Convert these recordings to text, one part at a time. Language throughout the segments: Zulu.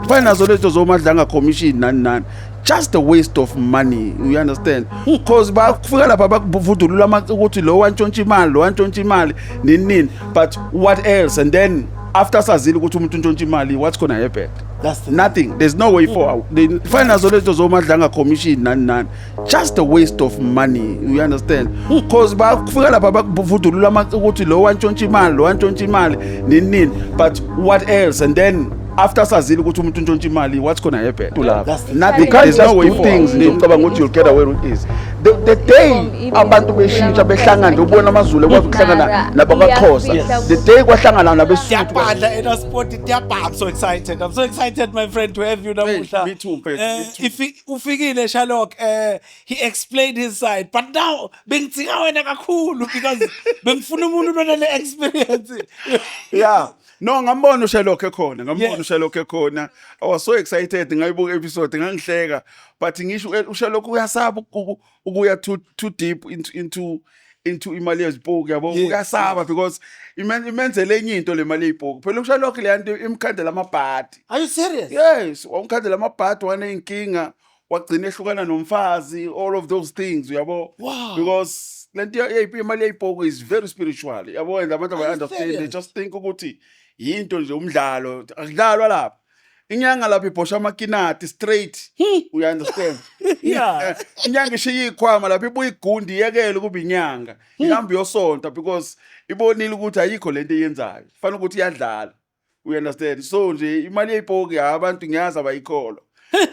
Fana nazo lezo zoMadlanga Commission, nani nani, just a waste of money, you understand? Because bafika lapha bakuvudulula ukuthi lo wantshontsha imali, lo wantshontsha imali, nini nini, but what else? And then after sazile ukuthi umuntu untshontsha imali, what's gonna happen? That's the Nothing. There's no way forward. Fana nazo lezo zoMadlanga Commission, nani nani, just a waste of money, you understand? Because bafika lapha bakuvudulula ukuthi lo wantshontsha imali, lo wantshontsha imali, nini nini, but what else? And then after sazile ukuthi umuntu untshontsha imali, what's gonna happen lapha? That's the Nothing. You can't There's no just way do forward. things nje ucabanga ukuthi you'll get away with it. The day abantu beshintsha behlangana nje, ubona amaZulu ekwazi ukuhlangana nabakwaXhosa. The day kwahlangana nabeSuthu. Tiyabhadla eNaspoti, tiyabha. I'm so excited. I'm so excited, my friend, to have you namuhla. Hey, me too, mfethu, me too. Ufikile Sherlock, he explained his side. But now bengidzinga wena kakhulu because bengifuna umuntu lonale experience. Yeah, no, ngambona uSherlock ekhona, ngambona uSherlock ekhona. I was so excited, ngayibuka episode, ngangihleka, but ngisho uSherlock uyasaba ukuya too deep into imali yezipoki, yabo. Uyasaba because imenzele enye into le mali yezipoki. Phela uSherlock le yanto imkhandela amabhadi. Are you serious? Yes, wamkhandela amabhadi, waneyinkinga, wagcina ehlukana nomfazi, all of those things, uyabo. Because lento imali yezipoki is very spiritual, yabo, and abantu Are you abayi-understand, they serious? just think ukuthi yinto nje umdlalo. Akudlalwa lapha. Inyanga lapha ibhosha amakinati straight, you understand? Inyanga ishiya ikhwama lapha, ibuye igundi, iyekele ukuba inyanga, ihambe iyosonta because ibonile ukuthi ayikho lento eyenzayo, fanele ukuthi iyadlala, you understand? So nje imali yeyipoki, abantu ngiyazi abayikholwa.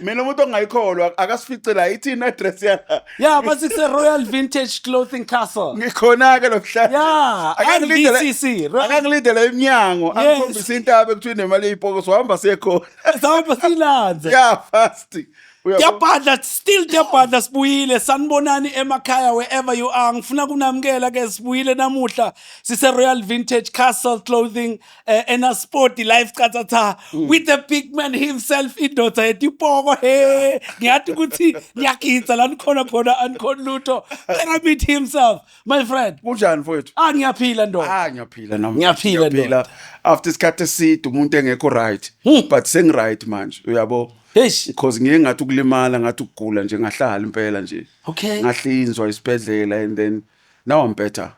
Mina umuntu ongayikholwa akasifice la. Ithini address yala? Yeah, but it's a Royal Vintage Clothing Castle. Ngikhona-ke namhlanje. Yeah, RVCC. Akangilindele emnyango, angikhombise intaba ekuthiwa inemali yeyipoki, sohamba siye khona. Sahamba silanze. Yeah, fast. Uyabo? Tiyabhadla, still tiyabhadla, sibuyile. Sanibonani emakhaya, wherever you are. Ngifuna kunamukela ke, sibuyile namuhla. Sise Royal Vintage Castle Clothing, eNaspoti live qathatha with the big man himself, indoda yetipoko he. Ngiyathi ukuthi ngiyagidza la nikhona khona, anikhona lutho. Pyramid himself, my friend. Kunjani, mfowethu? Ah, ngiyaphila, ndoda. Ah, ngiyaphila nami. Ngiyaphila, ndoda. After isikhathi eside umuntu engekho right, but sengi-right manje, uyabo. Eish. Because ngiye ngathi ukulimala, ngathi ukugula nje, ngahlala impela nje. Ngahlinzwa isibhedlela and then now I'm better.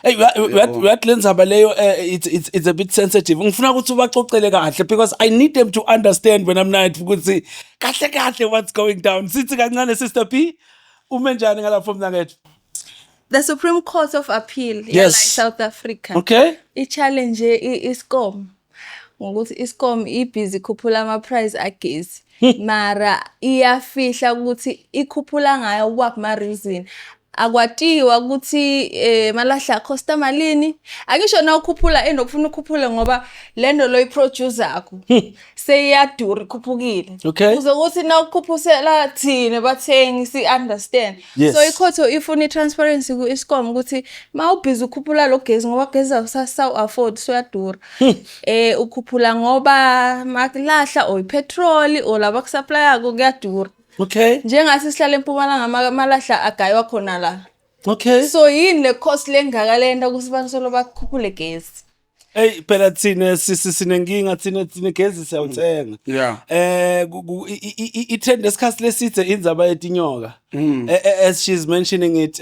Hey, uyathi le ndzaba leyo, it's a bit sensitive. Ngifuna ukuthi ubacocele kahle because I need them to understand when I'm not ukuthi kahle kahle what's going down. Sithi kancane, Sister P, ume njani ngalapho, mnakethu? The Supreme Court of Appeal yala eSouth Africa i-challenge i-Eskom ngokuthi i-Eskom ibhizi ikhuphula ama-price agesi, mara iyafihla ukuthi ikhuphula ngayo waphi ma-reason. Akwatiwa ukuthi malahla costa malini. Angisho na ukhuphula enokufuna ukhuphule ngoba lento lo iproduce-akho seyiyadura, ikhuphukile. Uzokuthi na ukhuphusela thina bathengi si-understand. So ikhotho ifuna i-transparency ku-Eskom ukuthi ma ubhizi ukhuphula lo gesi ngoba gesi awusawu-afford, soyadura, ukhuphula ngoba makulahla or ipetroli or laba kusupplyako kuyadura. Njengathi sihlala eMpumalanga, amalahla agaywa khona la. So yini le cost lengaka lenta ukuthi abantu solo bakhuphule gesi? Hey, phela thina sinenkinga thina, gezi siyawuthenga. I-trend esikhathi leside indzaba yetinyoka. As she's mentioning it,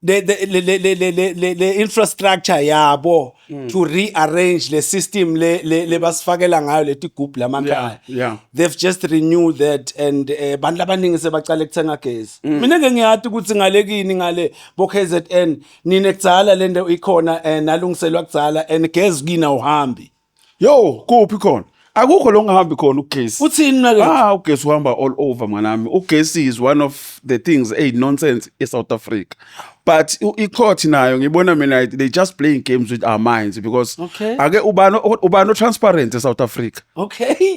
the the le le le le le le infrastructure yabo to rearrange le system le basifakela ngayo letigubhu lamakhaya. They've just renewed that and bantu abaningi sebacala ukuthenga gesi. Mina ke ngiyathi ukuthi ngale kini, ngale bo KZN, nine kudzala lento ikhona nalungiselwa kudzala and gezi kini awuhambi. Yo, kuphi khona? Akukho lo ongahambi khona ugesi. Uthini na ke? Ah, ugesi uhamba all over, mnganami. Ugesi is one of the things ey nonsense eSouth Africa. But i-court nayo ngibona mina they just playing games with our minds because ake ubani transparent eSouth Africa?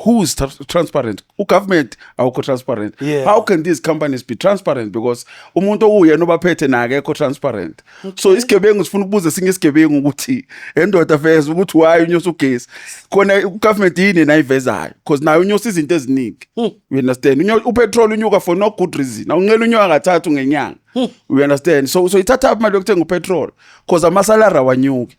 Who is transparent? Ugovernment awukho transparent. How can these companies be transparent? Because umuntu okuyena obaphethe na akekho transparent. So isigebengu sifuna ukubuza esinye isigebengu ukuthi endoda veza ukuthi why unyusa ugesi. Khona ugovernment yini nayivezayo? Because nayo unyusa izinto eziningi. You understand? Upetrol unyuka for no good reason. Awunqela unyuka kathathu ngenyanga. You understand? So ithatha imali yokuthenga upetrol because ama salary awanyuki.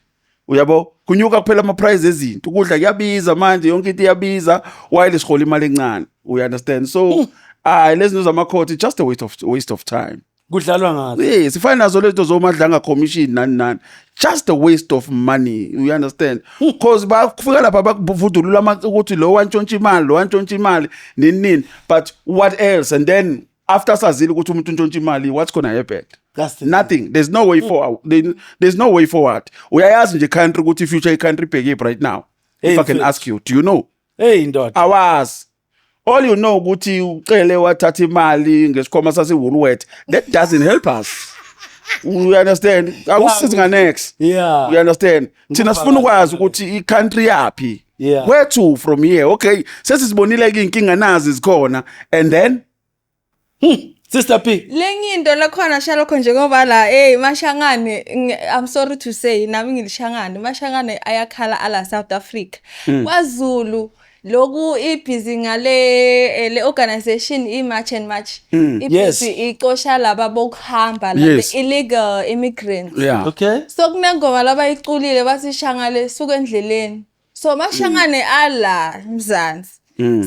Uyabo? Kunyuka kuphela ama price ezinto, ukudla kuyabiza manje, yonke into iyabiza while sihola imali encane, we understand? So hayi, lezi zinto zama-court, just a waste of time. Kudlalwa ngazo. Yes, ifana nazo lezo zoMadlanga Commission, nani nani, just a waste of money, you understand? Because bafika lapha bakuvudulula ukuthi lo wantshontsha imali, lo wantshontsha imali, nini nini, but what else? And then after sazile ukuthi umuntu untshontsha imali, what's gonna happen? That's the Nothing. There's no way forward. There's no way forward. Uyayazi nje country ukuthi future i-country ibhekephi right now? Hey, If I can mfethu. ask you, do you know? Hey ndoda. Awazi. All you know ukuthi ucele wathatha imali ngesikhwama sase-Woolworth. That doesn't help us, you understand? Akusizi nga-next. You understand? Thina sifuna ukwazi ukuthi i-country yaphi, where to from here. Okay, sesizibonile-ke iy'nkinga nazi zikhona, and then Sister P. Lenye into lakhona shalokho, njengoba la hey mashangane, I'm sorry to say, nami ngilishangane, mashangane ayakhala ala South Africa. KwaZulu loku ibhizi ngale le organization i-March and March, ibhizi icosha laba bokuhamba la, the illegal immigrants. So kunengoma labayiculile bathi shangale suka endleleni. So mashangane ala Mzansi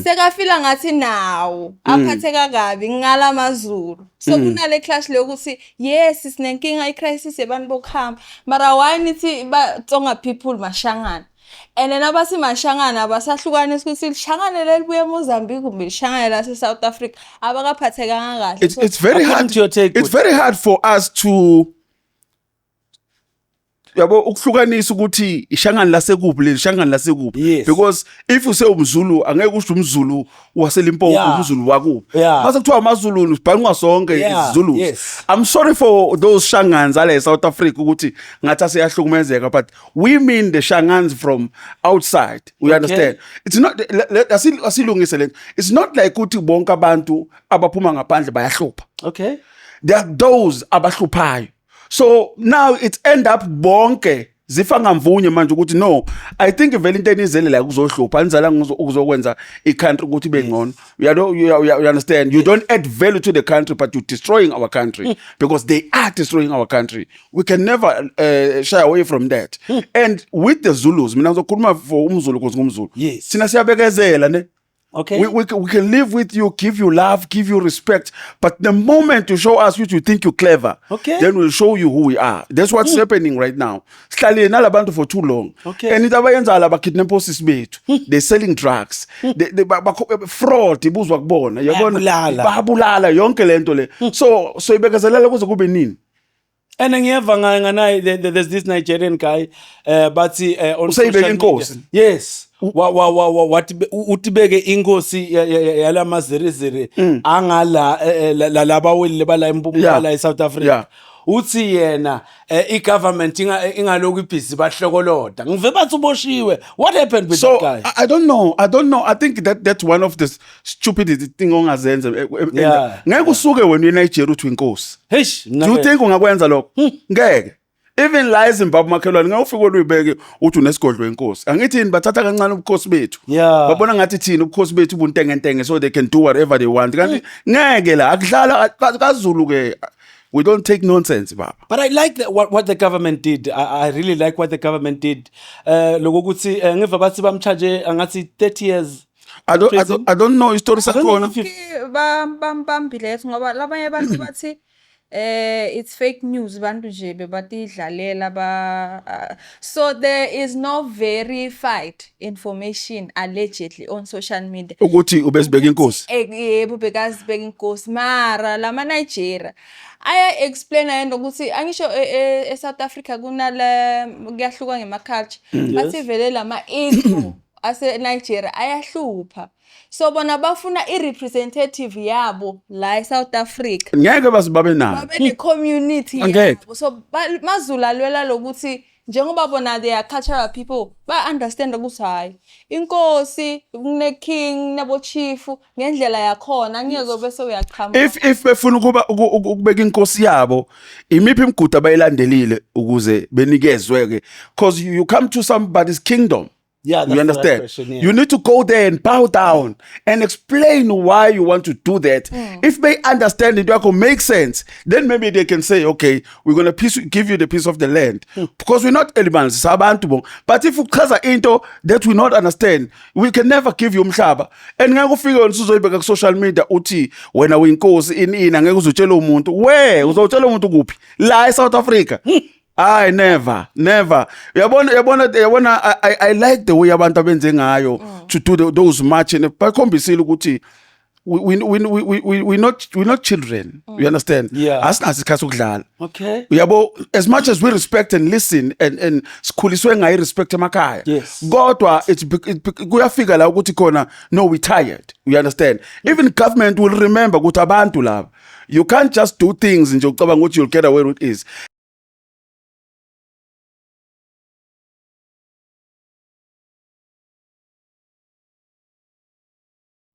sekafila ngathi nawo aphatheka kabi ngalamazulu. So kunale clash lokuthi yes, sinenkinga, i-crisis yabantu bokuhamba, mara why nithi batsonga people mashangana? And then abathi mashangana abasahlukanisi ukuthi lishangane lelibuya eMozambique kumbe lishangane lase South Africa, abakaphathekanga kahle. It's, it's very According hard to your take, it's very hard for us to, yabo, ukuhlukanisa ukuthi ishangane lasekuphi leli shangane lasekuphi, because if use umZulu angeke usho umZulu waseLimpopo, umZulu wakuphi. Mase kuthiwa amaZulu sibhanqwa sonke, isiZulu. I'm sorry for those Shangans ale South Africa ukuthi ngathi aseyahlukumezeka, but we mean the Shangans from outside, we understand? It's not asilungise lento. It's not like ukuthi bonke abantu abaphuma ngaphandle bayahlupha. There are those abahluphayo. So now it end up bonke zifa ngamvunye manje ukuthi no, I think vele into enizele la kuzohlupha, anizalanga ukuzokwenza i-country ukuthi ibe ngcono. You don't you understand? You don't add value to the country, but you're destroying our country, because they are destroying our country. We can never shy away from that. And with the Zulus, mina ngizokhuluma for umZulu because ngumZulu. Thina siyabekezela ne. We can live with you, give you love, give you respect. But the moment you show us you think you're clever, then we'll show you who we are. That's what's happening right now. Sihlale nalabantu for too long. And into abayenza laba kidnap osisi bethu. They're selling drugs. They fraud ibuzwa kubona. Yabona? Bayabulala. Bayabulala yonke lento le. So ibekezelela kuze kube nini? And ngiyeva nganaye there's this Nigerian guy bathi on Useyibeke social media. inkosi. Yes. Wa wa wa wa wathi utibeke inkosi yalamaziriziri angala labaweli bala eMpumalanga eSouth Africa. Uthi yena i-government ingaloku ibhizi bahlokoloda. Ngive bathi uboshiwe. What happened with So that guy? I don't know. I don't know. I think that that's one of the stupidest thing ongazenza. Ngeke usuke wena eNigeria uthi inkosi. Heish. Do you think ungakwenza lokho? Ngeke. Even la eZimbabwe makhelwane ngeke ufike oluyibeke uthi unesigodlo enkosi. Angithi yini, bathatha kancane ubukhosi bethu. Babona ngathi thina ubukhosi bethu buntengentenge, so they can do whatever they want. Kanti ngeke la akudlala kaZulu ke. We don't take nonsense, baba. But I like what the government did. I really like what the government did. Lokho ukuthi ngiva bathi bamcharge angathi 30 years. I don't know istory I don't know sakhona. if you- Bambambile ngoba labanye abantu bathi it's fake news, bantu nje bebatidlalela ba so there is no verified information allegedly on social media Ukuthi ubesibeka inkosi. Yebo, bekazibeka inkosi, mara lama Nigeria aya explain yena ukuthi angisho e-South Africa kunale kuyahluka ngema culture, bathi vele lama Igbo ase Nigeria ayahlupha, so bona bafuna i-representative yabo la e-South Africa. Ngeke bazibabe nayo. Babe ne-community Angeke. yabo. So maZulu alwela lokuthi njengoba bona they are cultural people, ba-understand ukuthi hhayi, inkosi kune-king nabo-chief ngendlela yakhona, angeke bese uyaqhamuka. If befuna ukuba ukubeka inkosi yabo, imiphi imigudu abayilandelile ukuze benikezwe ke? Because you come to somebody's kingdom. Yeah, that's You the right understand? question, yeah. You need to go there and bow down and explain why you want to do that. If they understand it, it make sense. Then maybe they can say, okay, we're gonna give you the piece of the land because we're not animals, sabantu bo. But if uchaza into that we not understand, we can never give you umhlaba. And ngeke ufike wena usuzoyibeka ku social media uthi wena uyinkosi ini ini, angeke uzotshela umuntu. Where uzotshela umuntu kuphi? La eSouth Africa. I never, never. Uyabona, uyabona, uyabona, I like the way abantu abenze ngayo to do those march and bakhombisile ukuthi we not children. You understand? Yeah. Asinaso isikhathi sokudlala. Okay. Uyabo, as much as we respect and listen and sikhuliswe ngayi respect emakhaya. Yes. Kodwa kuyafika la ukuthi khona, no, we tired. You understand? Even government will remember ukuthi abantu laba. You can't just do things nje ucabanga ukuthi you'll get away with it.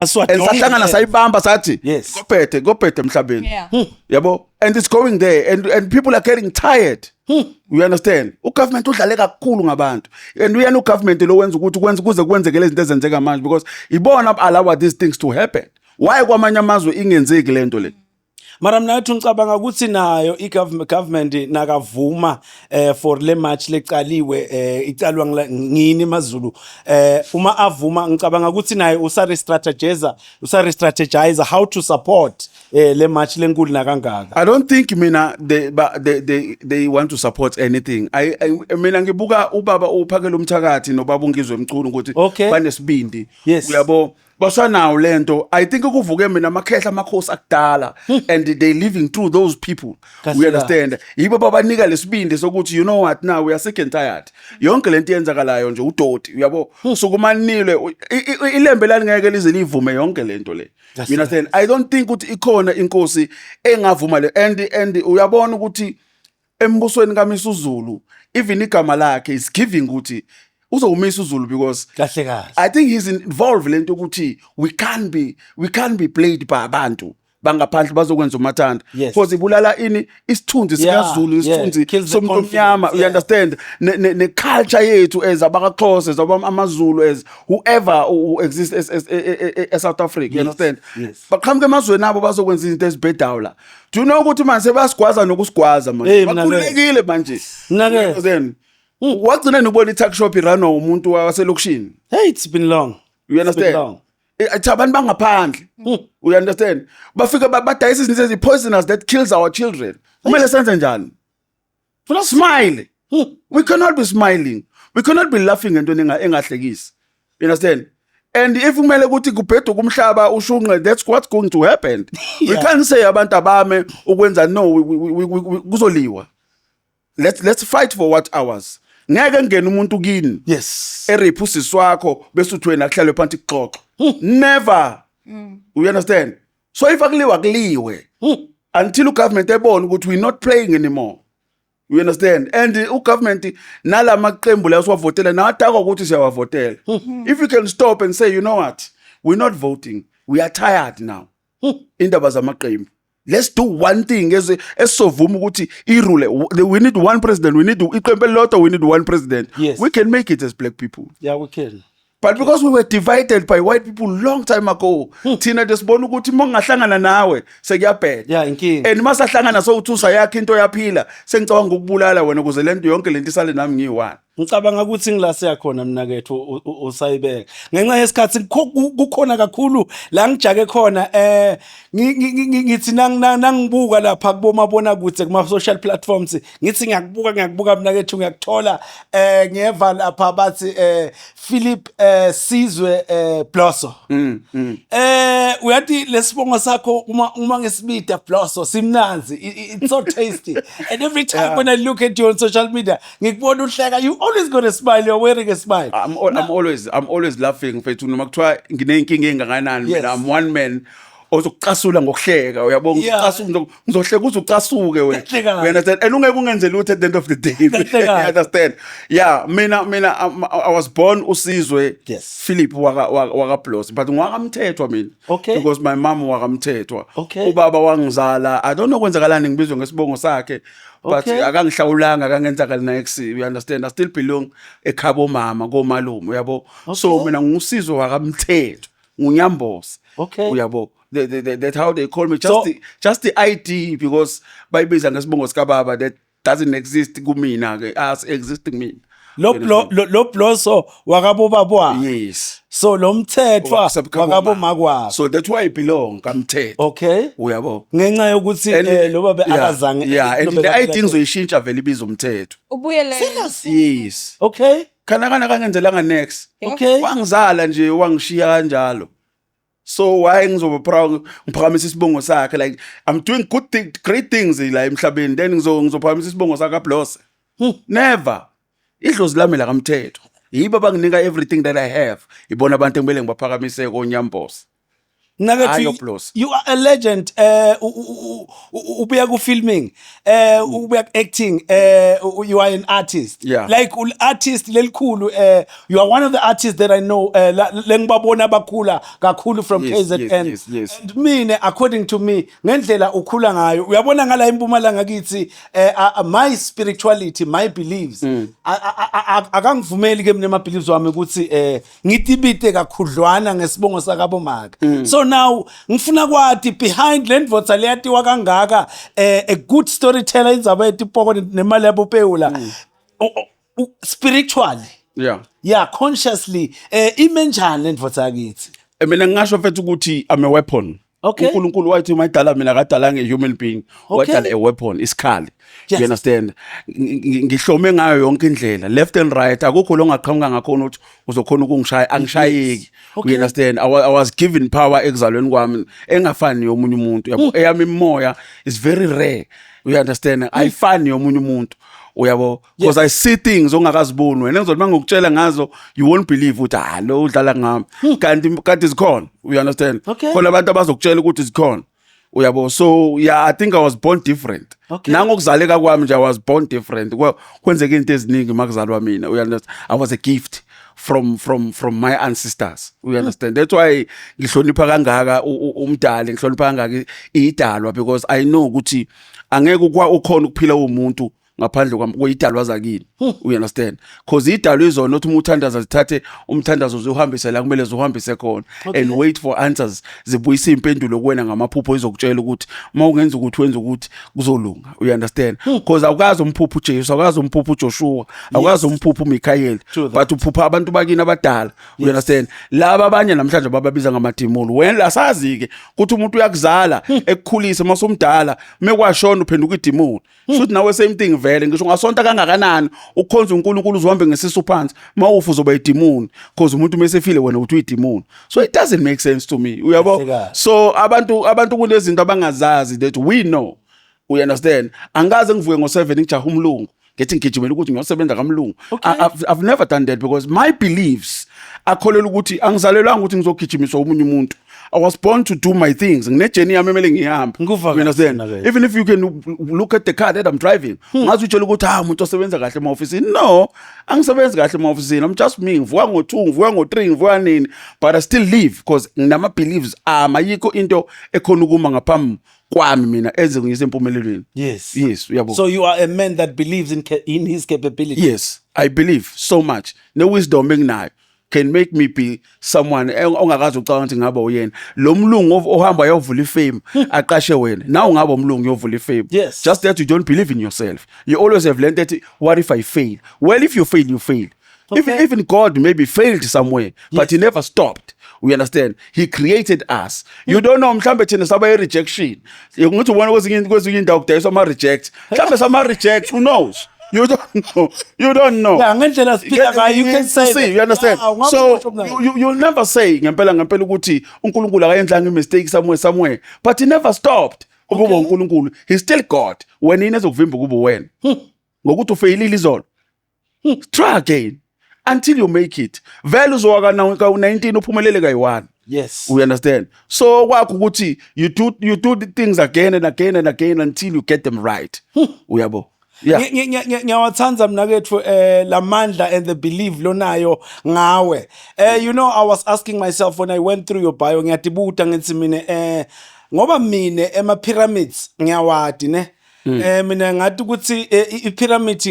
Aswa And sahlangana sayibamba sathi Yes. kophethe kophethe emhlabeni. Yeah. Yabo, and it's going there and people are getting tired. You understand? Ugovernment udlale kakhulu ngabantu. And uyena ugovernment lo wenza ukuthi kwenza kuze kwenzeke lezi zinto ezenzeka manje because ibona allow these things to happen. Why kwamanye amazwe ingenzeki lento le? Mara mina ngathi ngicabanga ukuthi nayo i-government nakavuma for le march lecaliwe, icalwa ngini maZulu, uma avuma ngicabanga ukuthi naye usare strategize how to support le march lenkulu nakangaka. I don't think mina they ba, they want to support anything. I mina ngibuka ubaba uPhakela umthakathi nobaba uNgizwe Mchunu ukuthi banesibindi. Uyabo, basanawo lento. I think kuvuke mina amakhehla, amakhosi akudala, and they living through those people. Kahle. We understand. Yibo babanika lesibindi sokuthi, you know what, now we are sick and tired. Yonke lento yenzakalayo nje udoti, uyabo. Sokumanile ilembe lalingeke lize livume yonke lento le. Kahle. You understand? I don't think ukuthi ikhona inkosi engavuma le and uyabona ukuthi embusweni kaMisuzulu, even igama lakhe is giving ukuthi uzowumisa uZulu because Kahle kahle. I think he's involved lento ukuthi we can't be played by abantu bangaphandle bazokwenza umathanda because ibulala ini isithunzi sikaZulu, isithunzi Kills the somuntu omnyama, confidence, you understand, ne culture yethu as abakaXhosa, as amaZulu, as whoever who exists as South Africa, you understand? Yes. Baqhamuka emazweni abo bazokwenza izinto ezibhedayo la. Do you know ukuthi manje sebasigwaza nokusigwaza manje? Hey, mina ke. Bakhululekile manje. Mina ke. You understand? Wagcina nokubona i-tuck shop iranwa umuntu waselokishini? Hey, it's been long. You It's been understand? long. Athi abantu bangaphandle, you understand, bafika badayisa izinto ezi-poisonous that kills our children. Kumele senze njani? Smile? We cannot be smiling, we cannot be laughing ngento engahlekisi, you understand? And if kumele ukuthi kubheduke umhlaba ushunqe, that's what's going to happen. We can't say abantu abame ukwenza, no, kuzoliwa. Let's fight for what ours. Ngeke ngene umuntu kini eriphe usisi wakho bese uthi wena kuhlalwe phansi kuxoxwa. Never, you understand? So if akuliwa, kuliwe until ugovernment ebona ukuthi we're not playing anymore, you understand? And ugovernment nalamaqembu la siwavotela nawadakwa ukuthi siyawavotela. If you can stop and say, you know what, we're not voting, we are tired now indaba zamaqembu, let's do one thing esizovuma ukuthi irule. We need one president, we need iqembu elilodwa, we need one president. We can make it as black people. Yeah, we can. But because we were divided by white people long time ago, thina nje sibona ukuthi uma ngingahlangana nawe sekuyabheda. Yeah, inkinga. And masahlangana sowuthi usayakho into yaphila, sengicabanga ukubulala wena ukuze lento yonke lento isale nami ngiyi-one. Ngicabanga ukuthi ngila siyakhona mina kethu usayibeka. Ngenxa yesikhathi kukhona kakhulu la ngijake khona, ngithi nangibuka lapha kubomabona kude, kuma social platforms, ngithi ngiyakubuka, ngiyakubuka mina kethu, ngiyakuthola, ngiyeva lapha bathi Philip Sizwe Bloso. Uyathi lesibongo sakho uma ngesibida Bloso simnanzi, it's so tasty, and every time when I look at you on social media ngikubona uhleka. You always got a smile, you're wearing a smile. I'm always laughing, mfethu, noma kuthiwa ngineyinkinga engakanani. Mina, I'm one man. Ozokucasula ngokuhleka, uyabo? Ngicasula, ngizohleka uze ucasuke wena. Kahle kahle. You understand? And ungeke ungenze lutho at the end of the day. Kahle kahle. You understand? Yeah, mina I was born uSizwe Philip waka Blos, but ngwakaMthethwa mina. Because my mom wakaMthethwa. Ubaba wangizala, I don't know kwenzakalani, ngibizwe ngesibongo sakhe, but akangihlawulanga, akangenzakali next, you understand? I still belong ekhabo mama, komalume, uyabo? So mina nguSizwe wakaMthethwa, nguNyambose. Uyabo? That's how they call me, just just the ID, because bayibiza ngesibongo sikababa that doesn't exist kumina ke, as existing mina. Lo lo Bloso wakabobaba. Yes. So lo Mthethwa wakabomakwabo. So that's why I belong kaMthethwa. Uyabo? Ngenxa yokuthi lo baba akazange. Yeah, and the ID ngizoyishintsha vele, ibizo uMthethwa. Ubuyele. Yes. Kana kana kangenzelanga next. Wangizala nje, wangishiya kanjalo. So why ngizoba proud ngiphakamisa isibongo sakhe? Like, I'm doing good thing, great things la emhlabeni, then ngizophakamisa isibongo sakhe aBlose? Never. Idlozi lami la kaMthethwa, yibo abanginika everything that I have. Ibona abantu engibele ngibaphakamise koNyambose. Nakathi Hayi, Blos. you are a legend. Ubuya ku filming, ubuya ku acting, you are an artist. Like ul artist lelikhulu. You are one of the artists that I know, lengibabona bakhula kakhulu from KZN. And mina, according to me, ngendlela ukhula ngayo, uyabona ngala eMpumalanga kithi, my spirituality, my beliefs akangivumeli ke mina, ama beliefs wami ukuthi ngitibite kakhudlwana ngesibongo sakabomaka. So now ngifuna kwati behind le ndvodza leyatiwa kangaka, a good storyteller, indzaba yetipoko nemali yabopewula, spiritually, yeah, consciously, ime njani le ndvodza yakithi? Mina ngingasho mfethu ukuthi I'm a weapon. UNkulunkulu wathi mayidala mina, akadalanga a human being, wadala a weapon, isikhali. You understand? Ngihlome ngayo yonke indlela, left and right, akukho lo ngaqhamuka ngakhona ukuthi uzokhona ukungishaya, angishayeki. You understand? I was given power ekuzalweni kwami engafani yomunye umuntu, yabo? Eyami imoya is very rare, you understand? Ayifani yomunye umuntu, uyabo? Because I see things ongakaziboni wena, engizothi mangikutshela ngazo, you won't believe ukuthi ah, lo udlala ngami, kanti zikhona, you understand? Khona abantu abazokutshela ukuthi zikhona, uyabo? So yeah, I think I was born different. Nangokuzaleka kwami nje, I was born different. Kwenzeka into eziningi makuzalwa mina, you understand? I was a gift from my ancestors, you understand? That's why ngihlonipha kangaka umdali, ngihlonipha kangaka idalwa, because I know ukuthi angeke ukhona ukuphila umuntu ngaphandle kwami kuyidalwa zakini, you understand? Because idalwa izona othi uma uthandaza, zithathe umthandazo ziwuhambise la kumele ziwuhambise khona and wait for answers, zibuyise impendulo kuwena ngamaphupho, izokutshela ukuthi uma ungenza ukuthi, wenza ukuthi, kuzolunga, you understand? Because awukazi umphupho uJesu, awukazi umphupho uJoshua, awukazi umphupho uMichael, True that. but uphupha abantu bakini abadala, you understand? Laba abanye namhlanje bababiza ngamadimoni. Wena asazi ke ukuthi umuntu uyakuzala, ekukhulise, masumdala mekwashona uphenduka idimoni. Futhi nawe same thing vele, ngisho ungasonta kangakanani, ukukhonza uNkulunkulu, uzohambe ngesisu phansi, mawufa uzoba idimoni, because umuntu mesefile wena uthi uyidimoni. So it doesn't make sense to me, uyabo? Kahle kahle. So abantu kunezinto abangazazi that we know, you understand? Angikaze ngivuke ngo7 ngijaha umlungu, ngithi ngigijimela ukuthi ngiyosebenza kamlungu. I've never done that because my beliefs akholelwa ukuthi angizalelwanga ukuthi ngizogijimiswa omunye umuntu. I was born to do my things. Ngine-journey yami emele ngihambe. Ngikuva You understand? kahle ke. Even if you can look at the car that I'm driving, ungaze utshele ukuthi ah, umuntu osebenza kahle ema-ofisini. No, angisebenzi kahle ema-ofisini. I'm just me. Ngivuka ngo-2, ngivuka ngo-3, ngivuka nini, but I still live because nginama-beliefs ami. Ayikho into ekhona ukuma ngaphambi kwami mina eze ngiyise empumelelweni. Yes, uyabo? So you are a man that believes in his capability. Yes, I believe so much. Ne-wisdom enginayo can make me be someone ongakaze ucabanga ukuthi ngaba uyena lo mlungu ohamba ayovula ifame, aqashe wena. Nawe ungaba umlungu uyovula ifame. Just that you don't believe in yourself. You always have learned that, what if I fail? Well, if you fail, you fail. Even God maybe failed somewhere, but he never stopped. We understand? He created us. You don't know, mhlambe thina saba i-rejection. Ngithi ubona kwezinye indawo kudayiswa ama-reject. Mhlambe sama-reject, who knows? You don't know. You don't know. Yeah, ngendlela siphila ngayo, you can say See, that. you understand? Yeah, ungabe So usho mnandi. you'll never say ngempela ngempela ukuthi uNkulunkulu akayenzanga i-mistake somewhere somewhere, but he never stopped ukuba uNkulunkulu. He's still God. Wena yini ezokuvimba ukuba wena? Ngokuthi ufeyilile izolo. Try again until you make it. Vele uzowa ka 19 uphumelele kayi-1. You understand? So kwakho ukuthi you do the things again and again and again until you get them right, uyabo? Yeah. Ngiyawathanda mina kethu lamandla and the belief lonayo ngawe. I was asking myself when I went through your bio, ngiyatibuta ngithi mina ngoba mine ema pyramids ngiyawadi ne. Mina ngathi ukuthi i-pyramid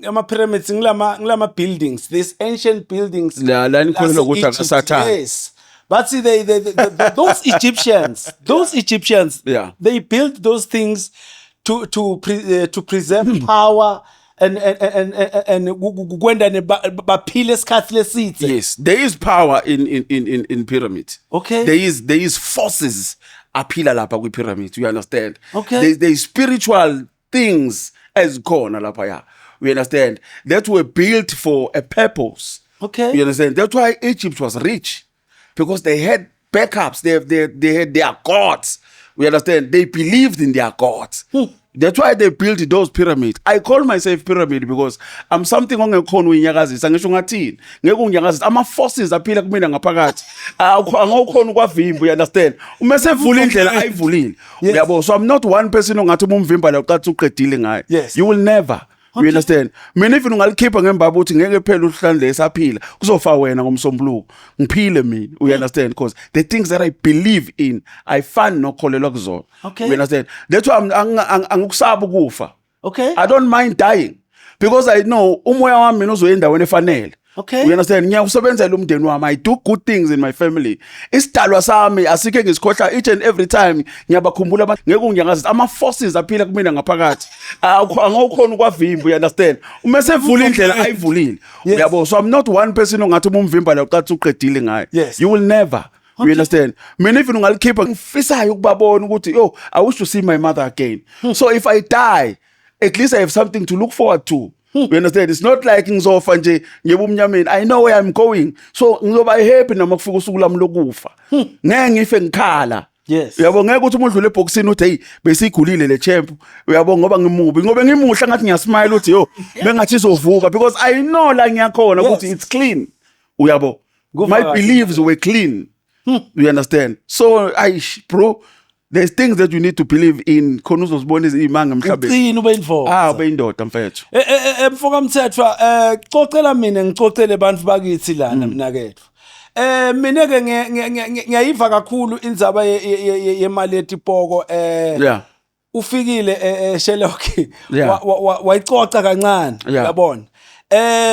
ama pyramids ngilama buildings, these ancient buildings La nikholelwa ukuthi lase-Egypt. akasathane. Yes. But see, those Egyptians, they built those things to preserve power and kwenda baphile isikhathi lesithe. Yes, there is power in pyramid. There is forces aphila lapha kwi pyramid, you understand? Okay. There is spiritual things ezikhona lapha, yeah. You understand? That were built for a purpose. You understand? That's why Egypt was rich, because they had backups. They had their gods. We understand? They believed in their gods. That's why they built those pyramids. I call myself pyramid because I'm something ongekhona uyinyakazisa, ngisho ungathini. Ngeke unginyakazise. Ama forces aphila kumina ngaphakathi. Angawukhona ukwavimba, you understand? Uma sevula indlela ayivulile. Uyabo? So I'm not one person ongathi uma umvimba la uqathi uqedile ngaye. You will never. You understand? Mina even ungalikhipha ngembaba uthi ngeke phela uhlanje esaphila. Kuzofa wena ngomsombuluko. Ngiphile mina. You understand? Because the things that I believe in, I find nokholelwa kuzona. You understand? That's why angikusaba ukufa. I don't mind dying because I know umoya wami mina uzoya endaweni efanele. You understand? Ngiyawusebenzela umndeni wami. I do good things in my family. Isidalwa sami asikho ngisikhohla. Each and every time ngiyabakhumbula abantu, ngeke unginyakazise. Ama forces aphila kumina ngaphakathi. Angawukhona ukwavimba, you understand? Uma sevula indlela ayivulile. Uyabo? So I'm not one person ongathi uma umvimba la uqathi uqedile ngaye. You will never. You understand? Mina even ungalikhipha ngifisayo ukubabona ukuthi, yo, I wish to see my mother again. So if I die, at least I have something to look forward to. You understand? It's not like ngizofa nje ngebumnyameni. I know where I'm going. So ngizoba happy noma kufika usuku lami lokufa. Ngeke ngife ngikhala. Uyabo, ngeke ukuthi uma udlule ebhokisini uthi, "Hey, besiyigulile le champ." Uyabo, ngoba ngimubi, ngoba ngimuhle ngathi ngiyasmile uthi, "Yo, bengathi izovuka," because I know la ngiyakhona ukuthi it's clean. Uyabo? My Kuva kahle. beliefs were clean. You understand? So I, bro, there's things that you need to believe in khona uzozibona izimanga emhlabeni. Uqine ube indoda. Ah, ube indoda, mfethu. Mfoka Mthethwa, cocela mina ngicocele abantu bakithi lana mina kethu. Mina ke ngiyayiva kakhulu indzaba yemali yetipoko. Ufikile Sherlock wayicoca kancane, yabona.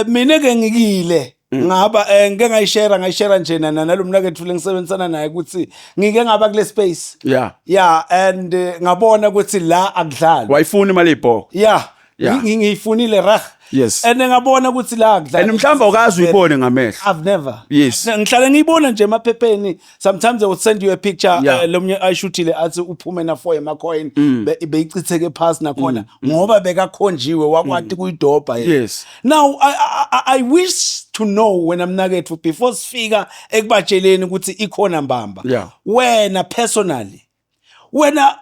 Mina ke ngikile ngaba ngike ngayishare nje nalomnakethu lengisebenzisana naye ukuthi ngike ngaba kule space. Yeah, and ngabona ukuthi la akudlalwa. Wayifuna imali yebhoko. Yeah. Ngiyifunile rah. And ngabona ukuthi la akudlalwa. And mhlawumbe awukaze uyibone ngamehlo. I've never. Ngihlale ngiyibona nje emaphepheni. Sometimes I would send you a picture, lomnye ayishuthile athi uphume na 4 ema coin, beyichitheke phasi nakhona ngoba bekakhonjiwe wakwati kuyidobha yena. Now I wish to know wena mnakethu, before sifika ekubatsheleni ukuthi ikhona mbamba. Wena personally, wena,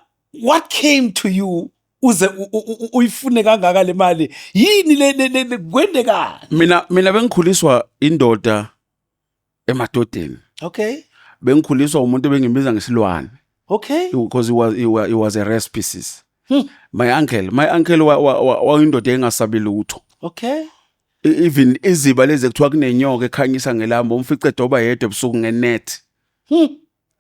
what came to you uze uyifune kangaka le mali? Yini le kwendekani? Mina bengikhuliswa indoda emadodeni. Bengikhuliswa umuntu ebengimbiza ngesilwane. Because he was a rare species. My uncle wayindoda engasabi lutho. Even iziba lezi kuthiwa kunenyoka ekhanyisa ngelambo, umfice edoba yedwa ebusuku ngenet.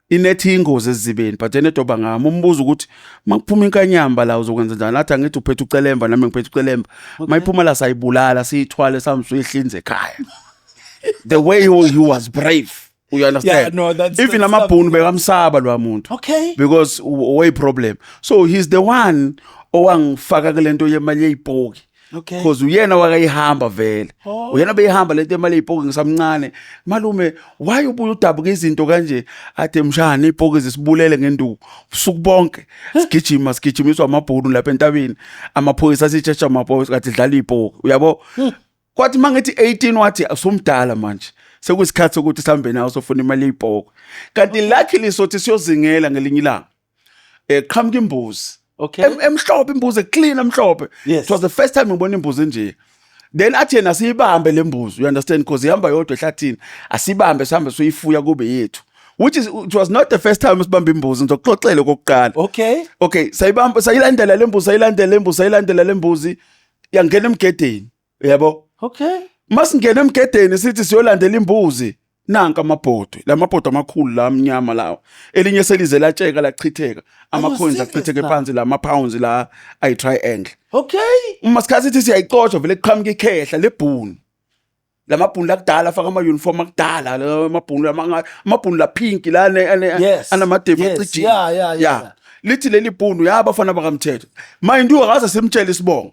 Inethi ingozi ezibeni, but yena edoba ngami. Umbuzo ukuthi makuphuma inkanyamba la uzokwenza njani, athi, "Angithi uphethe ucelemba, nami ngiphethe ucelemba, mayiphuma la sayibulala, siyithwale sami siyihlinze ekhaya." The way he was brave, you understand? Yeah, no, Even that's amabhunu bekamsaba lo muntu because way problem. So he's the one owangifaka kulento yemali yeyipoki because uyena wakayihamba vele. Uyena beyihamba lento yemali yeyipoki ngisamncane. "Malume, why ubuye udabuka izinto kanje?" Athi, "Mshana, ipoki zisibulele ngenduku ubusuku bonke, sigijima, sigijimiswa amabhunu lapha entabeni, amaphoyisa asitshetsha, amaphoyisa kathi dlala ipoki." Uyabo, kwathi mangithi 18 wathi, "Asumdala manje, sekuyisikhathi sokuthi sihambe nawe sofuna imali yeyipoko." Kanti luckily sothi siyozingela ngelinye ilanga, qhamuka imbuzi emhlophe, imbuzi clean emhlophe. It was the first time ngibona imbuzi enje. Then athi yena, "Siyibambe le mbuzi," you understand, because ihamba yodwa ehlathini, "asibambe sihambe soyifuya kube yethu." Which is, it was not the first time sibamba imbuzi, ngizokuxoxela okokuqala. Okay, sayibamba, sayilandela le mbuzi, sayilandela le mbuzi, sayilandela le mbuzi, yangena emgedeni, yabo. Masingena emgedeni sithi siyolandela imbuzi, nanka amabhodwe, lamabhodwe amakhulu la amnyama lawa, elinye selize latsheka, lachitheka, ama-coins serious achitheke now? phansi, la ama-pounds la ayi-triangle. Uma sikhathi sithi siyayixotsha, vele kuqhamuka ikhehla lebhunu, lamabhunu lakudala afaka ama-uniform akudala, la amabhunu amabhunu la pink la anamadevu acijile. Lithi leli bhunu, yabafana bakamthetho, mind you, akaze simtshele isibongo.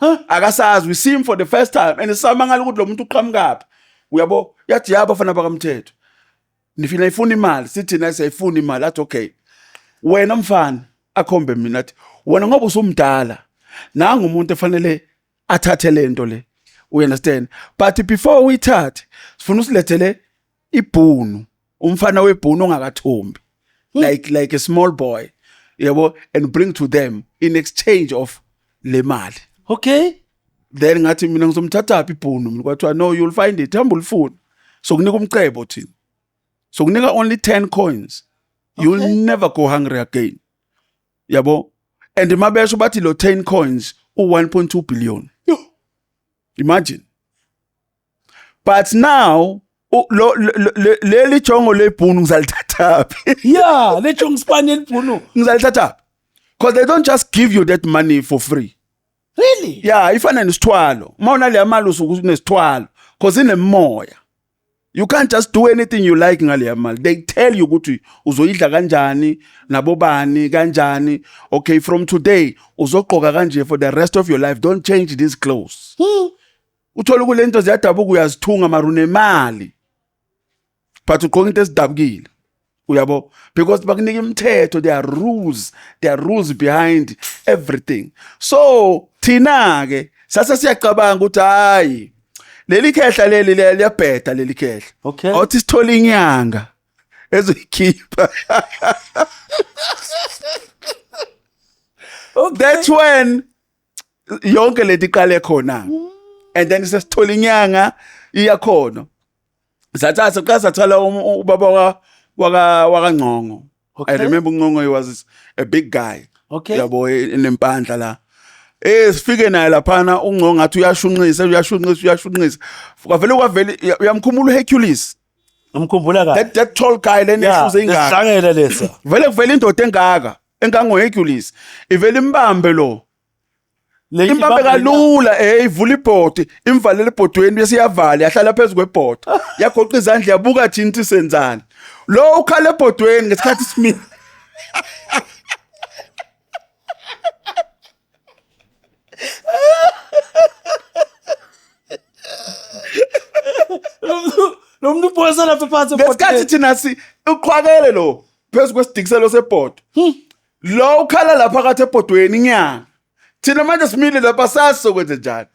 Akasazi, we see him for the first time and samangala ukuthi lo muntu uqhamukaphi, uyabo. Yathi, yabafana bakamthetho, nifina ifuna imali, sithi na siyayifuna imali. Athi, okay, wena mfana, akhombe mina, athi, wena ngoba usumdala, nanga umuntu efanele athathe lento le, you understand, but before uyithathe sifuna usilethele ibhunu, umfana webhunu ongakathombi, like a small boy, yabo, and bring to them in exchange of le mali. Then ngathi mina, ngizomthatha phi ibhunu mina? Kwathiwa, no, you'll find it, hamba ulifuna, sokunika umcebo thina, sokunika only 10 coins, you'll never go hungry again, yabo. And mabesho bathi lo 10 coins u1.2 billion, imagine. But now leli jongo lebhunu ngizalithatha phi? Yeah, le jongisipani elibhunu. Ngizalithatha phi? Because they don't just give you that money for free. Really? Yeah, ifana nesithwalo. Uma unaleya mali usuke unesithwalo because inemoya. You can't just do anything you like ngaleya mali. They tell you ukuthi uzoyidla kanjani, nabobani kanjani. Okay, from today uzogqoka kanje for the rest of your life, don't change these clothes. Uthola kule nto ziyadabuka, uyazithunga, mara unemali but ugqoka into ezidabukile, uyabo, because bakunika imithetho. There are rules, there are rules behind everything. So thina ke sase siyacabanga ukuthi hayi, leli khehla leli liyabheda leli khehla. Awuthi sithola inyanga ezoyikhipha. That's when yonke lento iqale khona, and then sesithola inyanga, iyakhona, sathatha saqala sathola ubaba wakaNgcongo. I remember uNgcongo, he was a big guy, yabo, enempandla la. Sifike naye laphana, uNgcongo ngathi uyashunqisa, uyashunqisa, uyashunqisa, kwavele kwavele, uyamkhumula uHercules? Ngimkhumbula kahle. That tall guy lena ehluze ingaka. Lesihlangela lesa. Vele kuvela indoda engaka, engangoHercules, ivele imbambe lo. Le Imbambe kalula, ivula ibhodi, imvalele ebhodweni, bese iyavala, yahlala phezu kwebhodi, yagoqa izandla, yabuka thina ukuthi senzani. Lo ukhala ebhodweni ngesikhathi simile. Lo muntu uphosa lapha phansi. Ngesikhathi thina si uqhwakele lo phezu kwesidikiselo sebhodo, lo ukhala lapha phakathi ebhodweni, inyanga. Thina manje simile lapha, sazi sokwenze njani.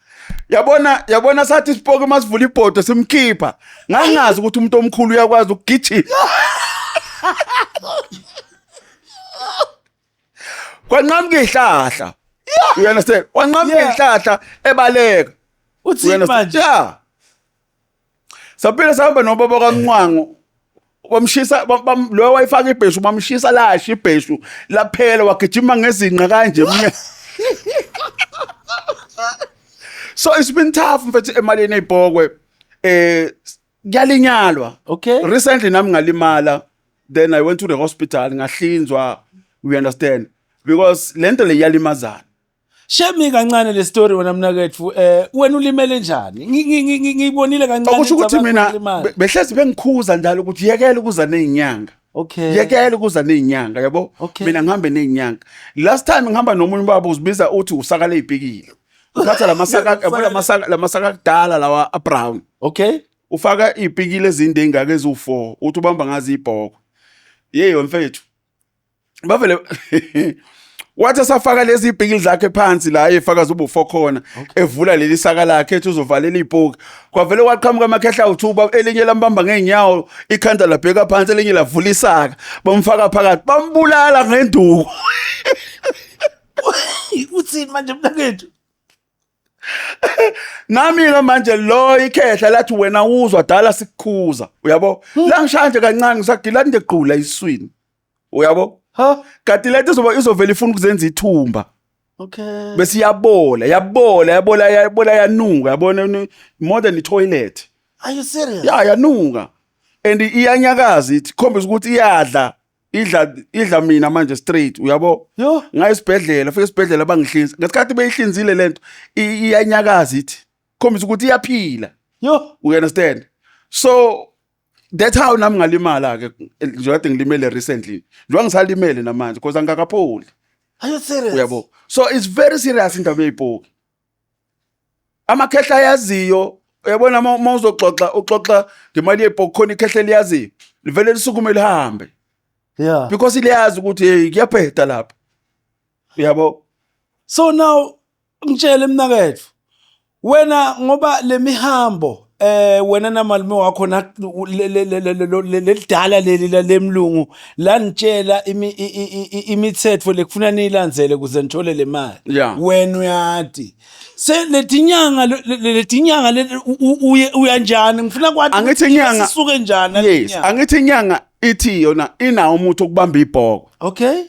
Yabona, yabona, sathi isipoki masivula ibhodo simkhipha, ngangazi ukuthi umuntu omkhulu uyakwazi ukugijima. Kwanqamuka ihlahla, you understand, kwanqamuka ihlahla ebaleka. Uthini manje? Yeah, saphila sahamba nobaba kaNcwango, bamshisa lo wayifaka ibheshu, bamshisa lasha ibheshu laphela, wagijima ngezinqa kanje emnyango. So it's been tough, mfethu, emalini eyibhokwe, kuyalinyalwa. Recently nami ngalimala, then I went to the hospital, ngahlinzwa, we understand, because lento le iyalimazana. Shemi kancane le story wena mnaketfu, wena ulimele njani? Ngiyibonile kancane. Okusho ukuthi indzaba mina yokulimala. Behlezi bengikhuza njalo ukuthi yekela ukuza nezinyanga. Yekela ukuza nezinyanga, yabo. Mina ngihambe nezinyanga. Last time ngihamba nomunye ubaba, uzibiza uthi usaka lezipikile, uthatha lamasaka, yabo, lamasaka kudala lawa a brown. Ufaka izipikile ezinde engaka eziwu4, uthi ubamba ngazi ibhoko. Yeyo mfethu, bavele wathi esafaka lezi ipikili zakhe phansi la, efaka zubu 4 khona, evula leli saka lakhe, ethi uzovalela ipoki, kwavele kwaqhamuka amakhehla awuthuba, elinye lambamba ngeenyawo, ikhanda labheka phansi, elinye lavula isaka, bamfaka phakathi, bambulala ngenduku. Uthini manje mnakethu? Nami-ke manje lo ikhehla lathi wena uzwa dala sikukhuza, uyabo? La ngishaya nje kancane ngisagila nje gqula iswini, uyabo? Ha? Kanti lento izoba izovela ifuna ukuzenza ithumba. Okay. Bese iyabola, yabola, yabola, yabola yanuka, yabona more than i-toilet. Are you serious? Ya yanuka. And iyanyakaza ithi khombisa ukuthi iyadla. Idla idla mina manje straight, uyabo? Yo. Ngaye esibhedlela, fike esibhedlela bangihlinza. Ngesikhathi beyihlinzile lento iyanyakaza ithi khombisa ukuthi iyaphila. Yo. You understand? So that's how nami ngalimala ke nje kade ngilimele recently. Njengoba ngisalimele namanje because angikakapholi. Are you serious? Uyabo? So it's very serious indaba yezipoki. Amakhehla ayaziyo, uyabona uma uzoxoxa uxoxa ngemali yepoki khona ikhehla eliyaziyo. Livele lisukume lihambe. Yeah. Because liyazi ukuthi hey kuyabheda lapha. Uyabo? So now ngitshele mnakethu wena ngoba lemihambo wena namalume wakho na lelidala leli lemlungu lanitshela imithetho lekufuna niyilandzele ukuze nithole le mali. Wena uyati se letinyanga letinyanga uyanjani ngifuna kwathi angithi inyanga sisuke njani. Yes, angithi inyanga ithi yona inawo umuthi okubamba ibhoko. Okay.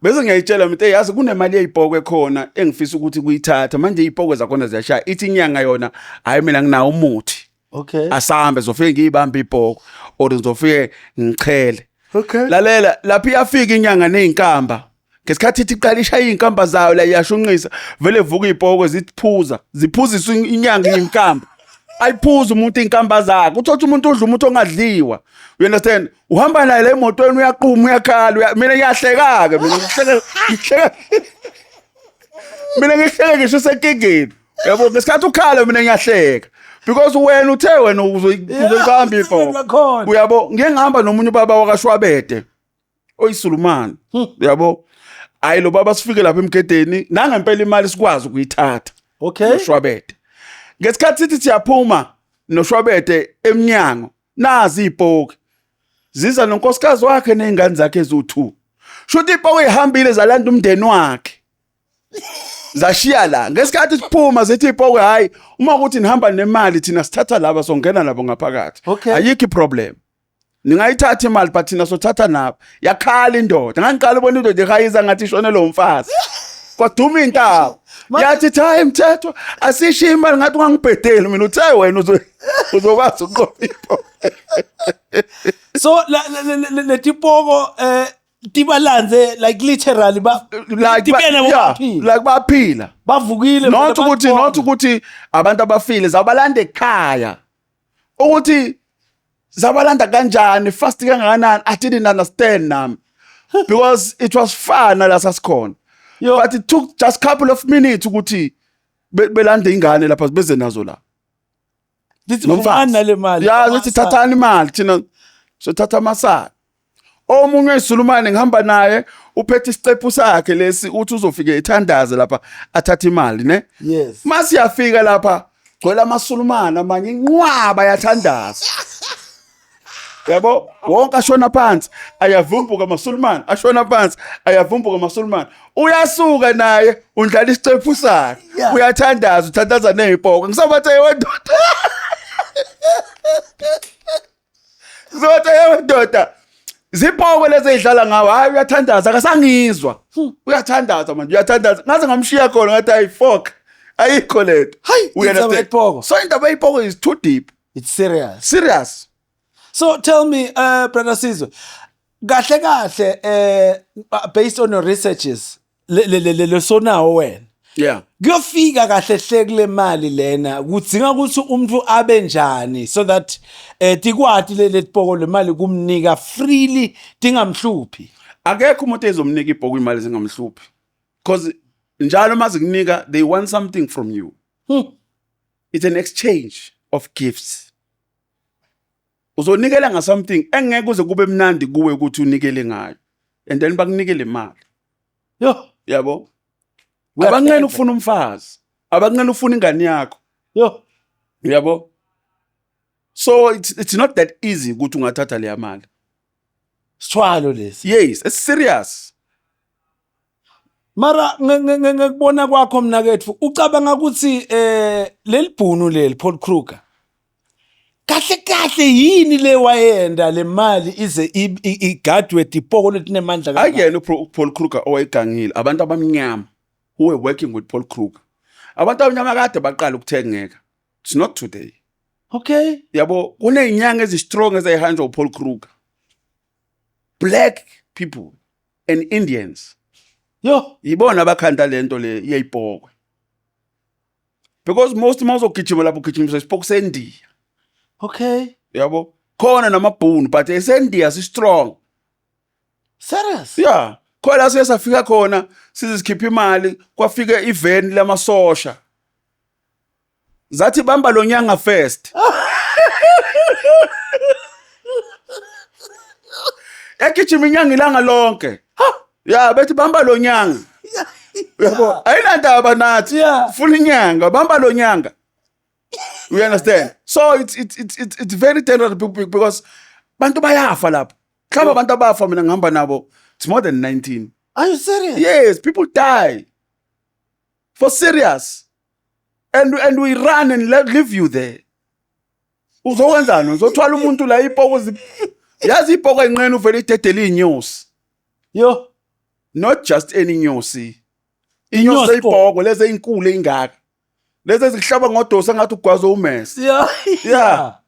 Bese ngiyayitshela mina, yazi kunemali yeyipokwe khona engifisa ukuthi kuyithatha manje iy'pokwe zakhona ziyashaya. Ithi inyanga yona hayi mina nginawo umuthi. Okay. Asambe zofike ngiyibambe ibhoko or ngizofike ngichele. Okay. Lalela lapha iyafika inyanga nezinkamba. Ngesikhathi ithi iqala ishaya izinkamba zayo la iyashunqisa vele vuka izipoko ziphuza ziphuzisa inyanga izinkamba. Ayiphuza umuntu izinkamba zakhe. Uthola umuntu udla umuntu ongadliwa. You understand? Uhamba naye la emotweni uyaqhuma uyakhala mina ngiyahleka ke mina ngihleka mina ngihleke ngisho senkingeni. Yabo ngesikhathi ukhala mina ngiyahleka. Because wena uthe wena uzoyibamba ibhola. Uyabo ngeke ngihamba nomunye ubaba wakashwabede oyisulumane. Uyabo? Hayi lo baba sifike lapha emgedeni nangempela imali sikwazi ukuyithatha. Okay. Noshwabede. Ngesikhathi sithi siyaphuma noshwabede eminyango nazi ipoki. Ziza nonkosikazi wakhe nezingane zakhe eziwu2. Shuthi ipoki ihambile zalanda umndeni wakhe. Zashiya la ngesikhathi siphuma sithi ipoki hayi uma ukuthi nihamba nemali thina sithatha laba songena nabo ngaphakathi. Okay. Ayikho iproblem. Ningayithatha imali but thina sothatha nabo. Yakhala indoda. Ngangiqala ubona indoda ihayiza ngathi ishonele umfazi. Kwaduma intaba. Yathi hayi mthetho asishiye imali ngathi ungangibhedeli mina uthe wena uzokwazi ukuqopha ipoki. So letipoko tibalanze like literally ba like like baphila bavukile not ukuthi not ukuthi abantu abafile zabalanda ekhaya ukuthi zabalanda kanjani fast kangakanani. I didn't understand nami because it was far nala sasikhona, but it took just couple of minutes ukuthi belande ingane lapha beze nazo la. Lithi nale mali. Ya lithi thathani imali thina sothatha amasaka. Omunye wesulumane ngihamba naye uphethe isicephu sakhe lesi uthi uzofike ethandaze lapha athathe imali ne. Yes. Masiyafika lapha gcwele amasulumane amanye inqwaba yathandaza. Yabo wonke ashona phansi ayavumbuka amasulumane ashona phansi ayavumbuka amasulumane uyasuka naye undlala isicephu sakhe uyathandaza uthandaza nezipoko ngisabathe wendoda ngisabathe wendoda zipoko lezi ezidlala ngawo hayi uyathandaza akasangizwa uyathandaza manje uyathandaza ngaze ngamshiya khona ngathi ayi fuck ayikho lento. Hayi indaba yepoko. So indaba yepoko is too deep. It's serious. Serious. So tell me brother Sizwe kahle kahle based on your researches le sonawo wena. Yeah. Kuyofika kahle hle kule mali lena kudzinga ukuthi umuntu abe njani so that tikwati le letipoko le mali kumnika freely tingamhluphi. Akekho umuntu ezomnika ibhoko imali zingamhluphi. Because njalo mazikunika they want something from you. It's an exchange of gifts. Uzonikela nga something engeke uze kube mnandi kuwe ukuthi unikele ngayo. And then bakunikele imali. Yo. Yabo. Abanqena ukufuna umfazi. Abanqena ufuna ingane yakho. Yo. Yabo. So it's not that easy ukuthi ungathatha leya mali. Sithwalo lesi. Yes, it's serious. Mara ngekubona kwakho mnaketfu, ucabanga ukuthi leli bhunu leli Paul Kruger kahle kahle yini le wayenda le mali ize igadwe tipoko letinemandla kangaka? Akuyena uPaul Kruger owayegangile, abantu abamnyama who were working with Paul Kruger. Abantu abamnyama kade baqala ukuthengeka. It's not today. Yabo, kunezinyanga ezi-strong ezayihanjwa uPaul Kruger. Black people and Indians. Yo. Yibona abakhanda lento le yeyipokwe. Because most mawuzogijima lapho ugijimisa isipoko seNdiya. Yabo, khona namabhunu, but eseNdiya si strong. Serious? Yeah. Khona la siye safika khona size sikhipha imali, kwafika iveni lamasosha. Zathi bamba lo nyanga first. Yagijima inyanga ilanga lonke. Ya, bethi bamba lo nyanga. Yabo, ayinandaba nathi. Funa inyanga, bamba lo nyanga. You understand? So it's very dangerous because bantu bayafa lapho. Mhlawumbe abantu abafa mina ngihamba nabo, it's more than 19. Are you serious? Yes, people die. For serious. And we run and leave you there. Uzokwenzani? Uzothwala umuntu la ipoko, yazi ipoko enqena uvele idedele inyosi. Yo. Not just any inyosi. Inyosi ipoko lezi ezinkulu engaka. Lezi ezihlaba ngodosa ngathi ugwazo umese. Yeah.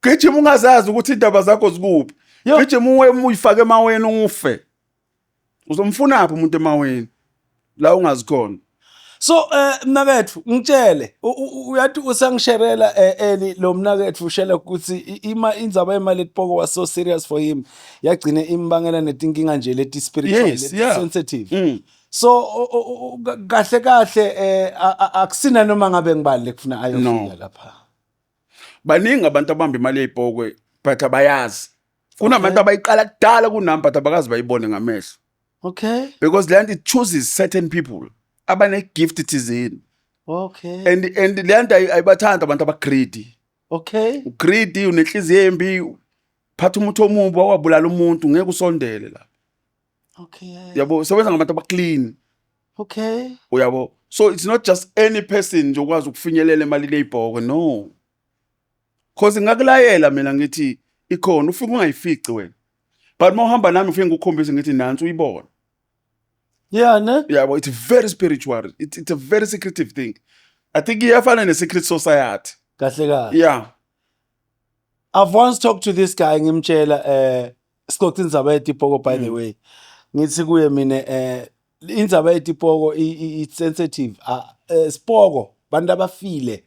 Gijima ungazazi ukuthi indaba zakho zikuphi. Gijima uwe uyifake emaweni ufe. Uzomfunaphi umuntu emaweni la ungazi khona? So mnakethu, ngitshele, uyathi usangisherela eli lo mnakethu ushela ukuthi ima indzaba yemali etipoko was so serious for him, yagcine imbangela netinkinga nje leti spiritual, leti sensitive. So kahle kahle akusina noma ngabe ngibali lekufuna ayofika No. lapha. Baningi abantu abamba imali yey'pokwe but abayazi. Kunabantu abayiqala kudala kunami but abakazi bayibone ngamehlo. Because le nto it chooses certain people abane gift thizeni. And le nto ayibathandi abantu aba-greedy. Greedy, unenhliziyo embi, phatha umuntu omubi, wabulala umuntu, ngeke usondele la. Yabo, sebenza ngabantu aba-clean. Uyabo. So it's not just any person nje okwazi ukufinyelela emalini eyibhoko, no. Cause ngakulayela mina ngithi ikhona, ufike ungayifici wena. But mawuhamba nami ufike ngikukhombise ngithi nansi uyibona. Yeah, ne? Yabo, it's very spiritual. It's a very secretive thing. I think iyafana ne-secret society. Kahle kahle. Yeah. I've once talked to this guy, ngimtshela sixoxa indzaba yetipoko, by the way. Ngithi kuye mina indzaba yetipoko it's sensitive. Sipoko bantu abafile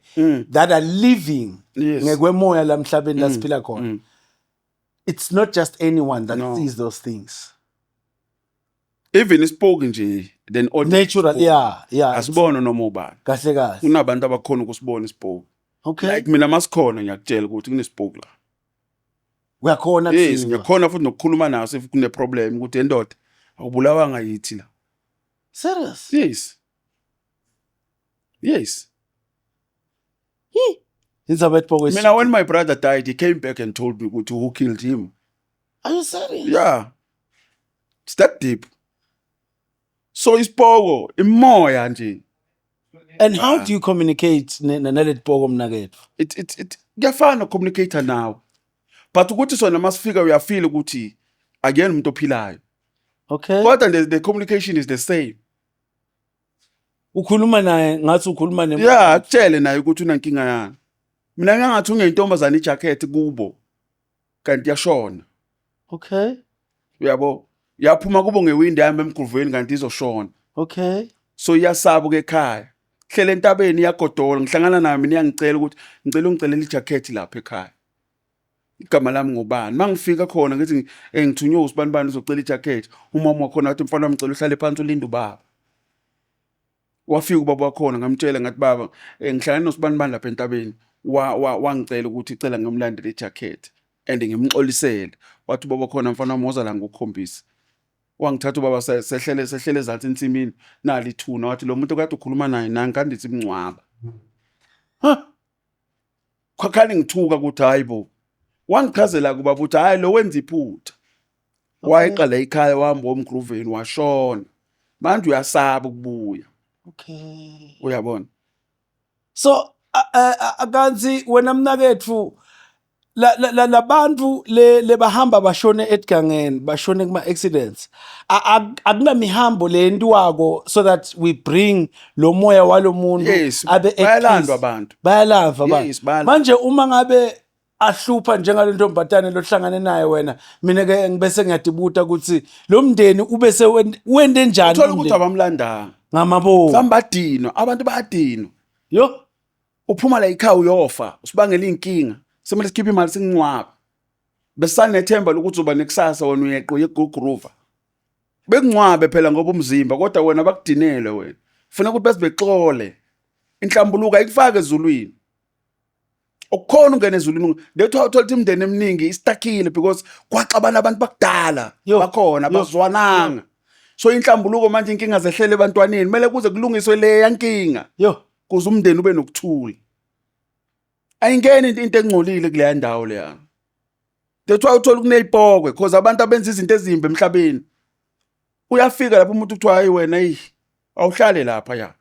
that are living ngekwemoya lamhlabeni la siphila khona. It's not just anyone that No. sees those things. Even isipoki nje, then Natural, yeah. Asibona noma ubani. Kahle kahle. Kunabantu abakhona ukusibona isipoki. Like mina masikhona ngiyakutshela ukuthi kunesipoki la. Uyakhona Yes, kusiva. ngiyakhona futhi nokukhuluma naso if kune problem ukuthi endoda awubulawanga yithi la. Serious? Yes. Yes. Indzaba yetipoko is Mina when my brother died, he came back and told me ukuthi who killed him. Are you serious? Yeah. It's that deep. So isipoko imoya nje. And how do you communicate naletipoko mnaketfu? It kuyafana communicate nawe. But ukuthi sona masifika uyafeel ukuthi akuyena umuntu ophilayo. Kodwa the communication is the same. Ukhuluma naye ngathi ukhuluma ne Yeah, akutshele naye ukuthi unankinga yani. Mina ngingathi ungentombazana ijacket kubo kanti yashona. Uyabo? Yaphuma kubo ngewindi yami emguveni kanti izoshona. So iyasaba ke ekhaya. Hlele entabeni iyagodola, ngihlangana nayo mina iyangicela ukuthi ngicela ungicelela ijacket lapha ekhaya. Igama lami ngubani? Mangifika khona ngithi ngithunywe usibani bani uzocela ijacket. Umama wakhona wathi mfana wami ngicela uhlale phansi ulinde ubaba. Wafika ubaba wakhona ngamtshela ngathi baba ngihlangana nosibani bani lapha entabeni. Wangicela ukuthi icela ngimlandele ijacket and ngimxolisele. Wathi ubaba khona mfana wami woza la ngikukhombise. Wangithatha ubaba sehlele ezansi ensimini nali ithuna wathi lo muntu kade ukhuluma naye nangi kanti simngcwaba. Khani ngithuka ukuthi hayibo. Wangichazela kuba ukuthi hayi lo wenza iphutha. Wayeqala ekhaya wahamba womgruveni washona. Manje uyasaba ukubuya. Okay. Uyabona? So akanzi wena mnaketfu, la la labantu le lebahamba bashone edgangeni, bashone kuma accidents, akunamihambo lentiwako so that we bring lo moya walomuntu abe at Bayalandwa peace? abantu. Bayalava abantu. Yes, bayalandwa. Manje uma ngabe ahlupha njengale ntombazane lohlangane naye wena, mina ke ngibese ngiyadibuta ukuthi lo mndeni ube sewende njani Uthola ukuthi umndeni? abamlandanga. Ngamabomu. Mhlawumbe badinwa, abantu bayadinwa. Yo. Uphuma la ekhaya uyofa, usibangela inkinga. Semele sikhiphe imali singcwabe. Besanethemba lokuthi uzoba nekusasa, wena uyeqa uye groove. Bekungcwabe phela ngoba umzimba, kodwa wena bakudinele wena. Funa ukuthi bese bexole. Inhlambuluko ayikufake ezulwini. Okukhona ungena ezulwini. Lethu uthola ukuthi imindeni eminingi istakile because kwaxabana abantu bakudala Yo, bakhona yo, bazwananga. So inhlambuluko manje, inkinga zehlele ebantwaneni, kumele kuze kulungiswe leya nkinga Yo. kuze umndeni ube nokuthula. Ayingeni into engcolile kuleya ndawo leya. That's why uthola kuneyipokwe, because abantu abenza izinto ezimbi emhlabeni. Uyafika lapho umuntu kuthiwa, "Hayi wena, eyi, awuhlale lapha ya."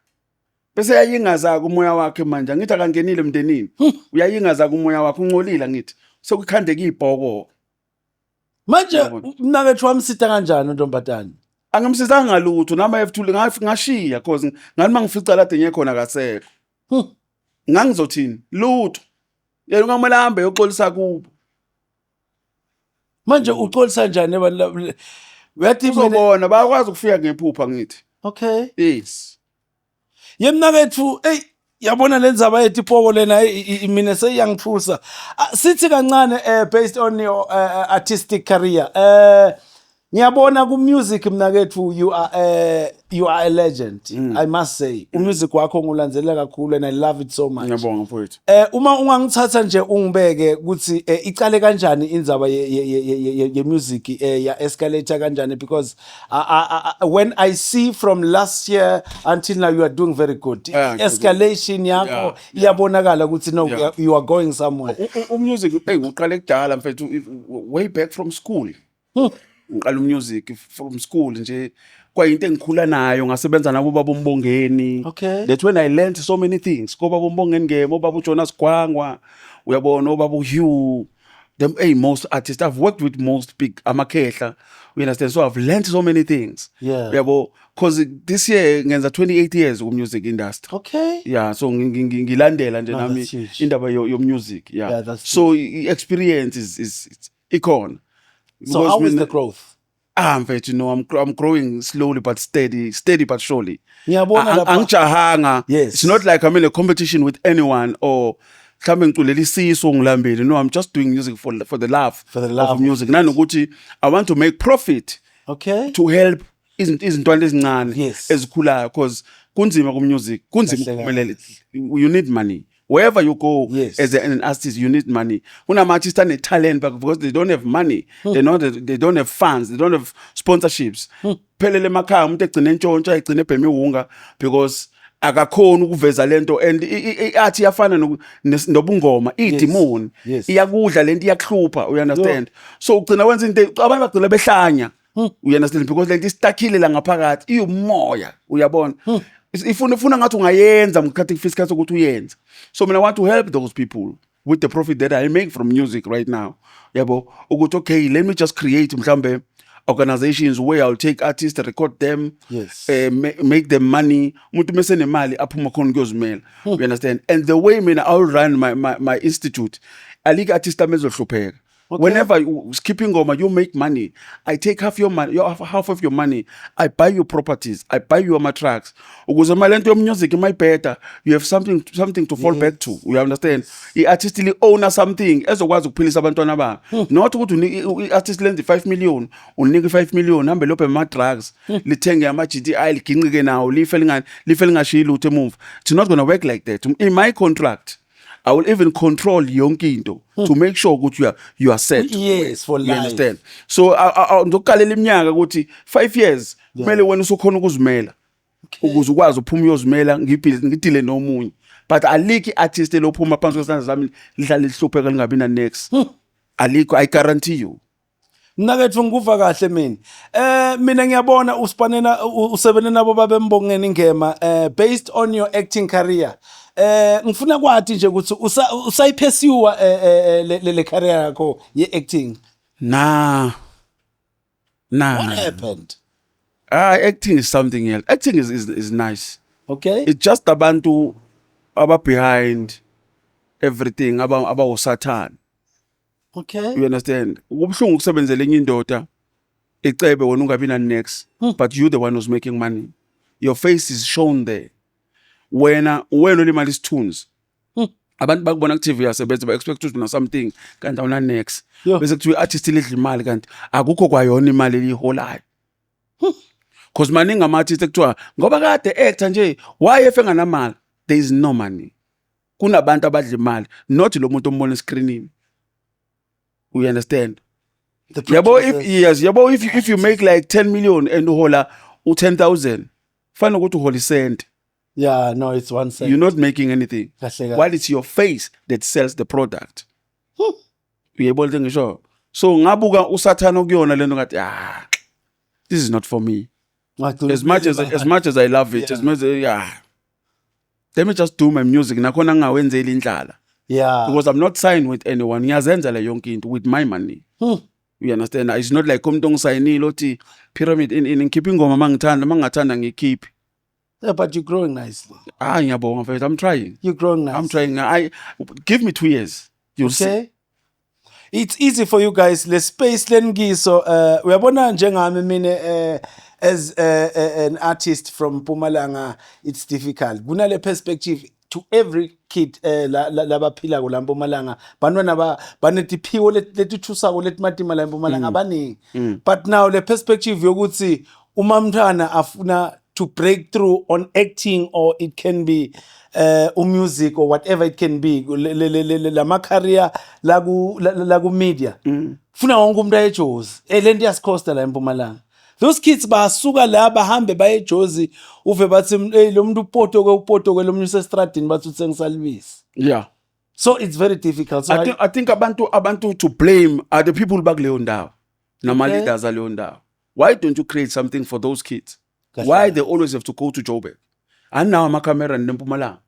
Bese yayingaza umoya wakhe manje, angithi akangenile emndenini. Uyayingaza umoya wakhe, uncolile, angithi. Sekukhandeka ibhoko. Manje Uyabona. mnakethu, wamsita kanjani untombazane? Angimsizanga ngalutho nami, ayefthule ngashiya cause ngani mangifica lade ngiyekhona kasekho. Ngangizothini? Lutho. Yena ungamele ahambe yoxolisa kubo. Manje uxolisa njani abantu uyathi mina Uzobona, bayakwazi ukufika ngephupha ngithi. Yes. Yemnaketfu, ey, yabona le ndzaba yethu ipoko lena, mina seyiyangithusa. Ah, sithi kancane, based on your artistic career, ngiyabona ku music, mnaketfu, you are a legend, I must say. Umusic wakho ngulandzelela kakhulu and I love it so much. Ngiyabonga, mfowethu. Uma ungangithatha nje ungibeke ukuthi icale kanjani indzaba ye music, ya escalate kanjani, because when I see from last year until now, you are doing very good. Escalation yakho iyabonakala ukuthi no, you are going somewhere. Umusic, hey, uqale kudala mfethu, way back from school. Ngiqala umusic from school nje, kwayinto engikhula nayo, ngasebenza nabo baba uMbongeni. That's when I learned so many things. Koba uMbongeni ngemo, baba uJonas Gwangwa, uyabona, obaba uHugh. Them, hey, most artists I've worked with, most big amakhehla. You understand? So I've learned so many things. Uyabo, cause this year ngenza 28 years ku music industry. Yeah, so ngilandela nje No, nami that's huge. indaba yo music, yeah. Yeah, that's So experience is it's ikhona. So Because how is mina the growth? Ah mfethu, no, I'm growing slowly but steady, steady but surely. Ngiyabona lapha. Angijahanga. It's not like I'm in a competition with anyone or mhlawumbe ngiculela isiso ngilambile. No, I'm just doing music for the love For the love of music. Nanokuthi I want to make profit to help izintwana ezincane ezikhulayo, because kunzima ku music, kunzima Kahle. ukuphumelela. You need money wherever you go. As an artist, you need money. Kunama artists ane talent, but because they don't have money, they don't have funds, they don't have sponsorships, phelele emakhaya. Umuntu egcine entshontsha, egcine ebhema iwunga because akakhoni ukuveza lento, and i-art iyafana nobungoma, idemon iyakudla lento, iyakuhlupha, you understand? So ugcina wenza into, abantu bagcina behlanya, you understand, because lento istakile la ngaphakathi, iwumoya, uyabona. Ifuna ngathi ungayenza ngikhathi kufika isikhathi sokuthi uyenze. So mina I want to help those people with the profit that I make from music right now, yabo, ukuthi okay, let me just create mhlambe organizations where I'll take artists, record them, make them money. Umuntu mase nemali aphuma khona kuyozimela, you understand? And the way mina I'll run my institute, alikho artist amezohlupheka. Whenever you skip ingoma, you make money, I take half your money, half of your money, I buy you properties, I buy you ama trucks, ukuze mali lento yomusic mayibheda, you have something to fall back to, you understand? I-artist li owner something ezokwazi ukuphilisa abantwana babo, not ukuthi i-artist lenze 5 million, unike 5 million, hambe lobhe ama drugs, lithenge ama GTI, liginqike nawo, life lingani, life lingashiyi lutho emuva. It's not going to work like that. In my contract, I will even control yonke into to make sure ukuthi you are set. Yes, for You life. understand? So ngizokukalela iminyaka ukuthi 5 years kumele wena usukhona ukuzimela. Ukuze ukwazi uphuma uyozimela, ngibhizi ngidile nomunye. But alikho i-artist elophuma phansi kwesandla sami lihlale lihlupheka lingabi na next. Alikho, I guarantee you. Mnakethu, ngikuva kahle mina. Mina ngiyabona usipanena usebene nabo babembongeni ingema based on your acting career. Ngifuna kwathi nje ukuthi usayi-pursue le career yakho ye acting. Nah. What happened? Ah, acting is something else. Acting is nice. It's just abantu aba behind everything aba abawusathana. You understand? Kubuhlungu ukusebenzela enye indoda icebe, wena ungabi na next, but you the one who's making money. Your face is shown there. Wena wena olimala isithunzi. Abantu bakubona ku TV yasebenza, ba expect ukuthi una something, kanti awuna next. Yo. Bese kuthiwa i-artist lidla imali, kanti akukho kwayona imali eliholayo. 'Cause maningi ama-artist ekuthiwa ngoba kade actor nje why efe enganamali. There is no money. Kunabantu abadla imali, not lo muntu ombona escreenini. You understand? The Yabo, if producers. Yes, yabo, if you make like 10 million and uhola u10000, fana ukuthi uhola isent. Yeah, no, it's 1 cent. You're not making anything. Kahle kahle. While it's your face that sells the product. Uyayibona into engisho? So ngabuka usathana okuyona lento, ngathi, "Ah, this is not for me." Ngagcina As much as I love it, as much as, yeah, let me just do my music, nakhona ngingawenzeli indlala, because I'm not signed with anyone. Ngiyazenzela yonke into with my money. You understand? It's not like umuntu ongisayinile othi pyramid in ngikhipha ingoma mangithanda, mangingathanda ngikhiphe. Yeah, but you're growing nicely. Ah, ngiyabonga mfethu, I'm trying. You're growing nicely. I'm trying. I give me 2 years, you'll see. Okay. It's easy for you guys le space lenikiso. Uyabona njengami mina, as an artist from Mpumalanga, it's difficult. Kunale perspective to every kid labaphila la Mpumalanga, bantwana ba banetiphiwo letithusako letimatima la eMpumalanga abaningi, but now le perspective yokuthi uma mntwana afuna to break through on acting or it can be music or whatever it can be, lama career la ku media, funa wonke umuntu ayejozi. Lento iyasi-costa la eMpumalanga. Those kids basuka la bahambe baye eJozi, uve bathi, "Hey, lo muntu upoto ke, upoto ke lo muntu usestradini, bathi uthengisa libisi." So it's very difficult, so I think abantu to blame are the people bakuleyo ndawo nama leaders aleyo ndawo. Why don't you create something for those kids? Kahle. Why they always have to go to Joburg? Anawo amakhamera nempumalanga.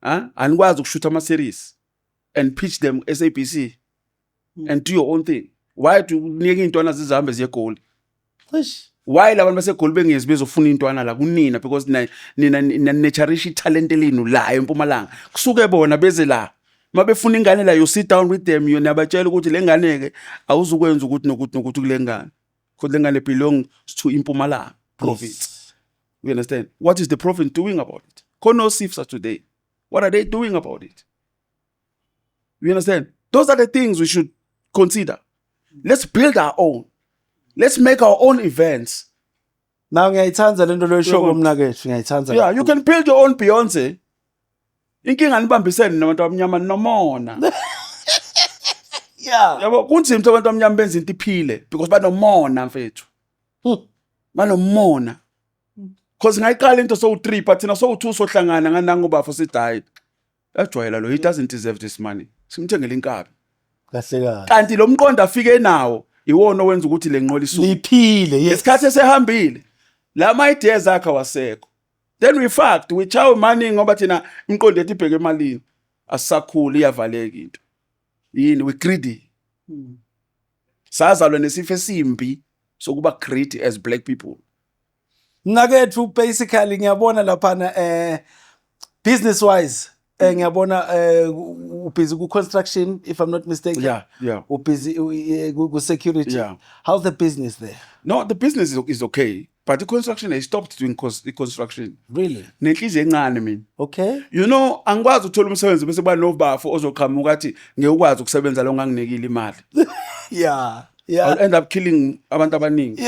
Ah, anikwazi ukushutha ama series and pitch them SABC and do your own thing? Why do niyeke intwana zizihambe ziye eGoli? Eish. Why labantu baseGoli bengezi bezofuna intwana la kunina? Because nina nurturisha italent lenu la eMpumalanga, kusuke bona beze la mabefuna ingane la. You sit down with them, you nabatshela ukuthi le ngane ke awuzukwenza ukuthi nokuthi nokuthi kule ngane, because le ngane belongs to iMpumalanga province. You understand? What is the province doing about it? Khona SEIFSA today, what are they doing about it? You understand? Those are the things we should consider. Let's build our own, let's make our own events. Now ngiyayithanda lento loyishoko, Uyabona? mnakethu, ngiyayithanda Yeah, you kakhulu. Can build your own Beyonce. Inkinga nibambisene nabantu abamnyama nomona. Yabo, kunzima ukuthi abantu abamnyama benze into iphile because banomona, mfethu. Banomona. Because ngayiqala into so 3, but thina so 2 sohlangana nganango bafo sithi, "Hayi. Yajwayela lo, he doesn't deserve this money. Simthengele inkabi." Kahle kahle. Kanti lo mqondo afike nawo iwona owenza ukuthi le nqola isuke. Liphile, yes. Isikhathi esehambile lama ideas akhe awasekho, then we fucked, we chow money ngoba thina imiqondo yethu ibheke emalini, asisakhuli, iyavaleka into. Yini? We greedy. Sazalwa nesifo esimbi sokuba greedy as black people. Mnakethu, basically ngiyabona laphana business wise, ngiyabona ubusy ku construction, if I'm not mistaken. Yeah. Ubusy ku security. Yeah. How's the business there? No, the business is okay, but the construction, I stopped doing the construction. Really? Nenhliziyo encane mina. Angikwazi ukuthola umsebenzi bese kuba nobafo ozoqhamuka athi ngeke ukwazi ukusebenza lo nganginikile imali. I'll end up killing abantu abaningi.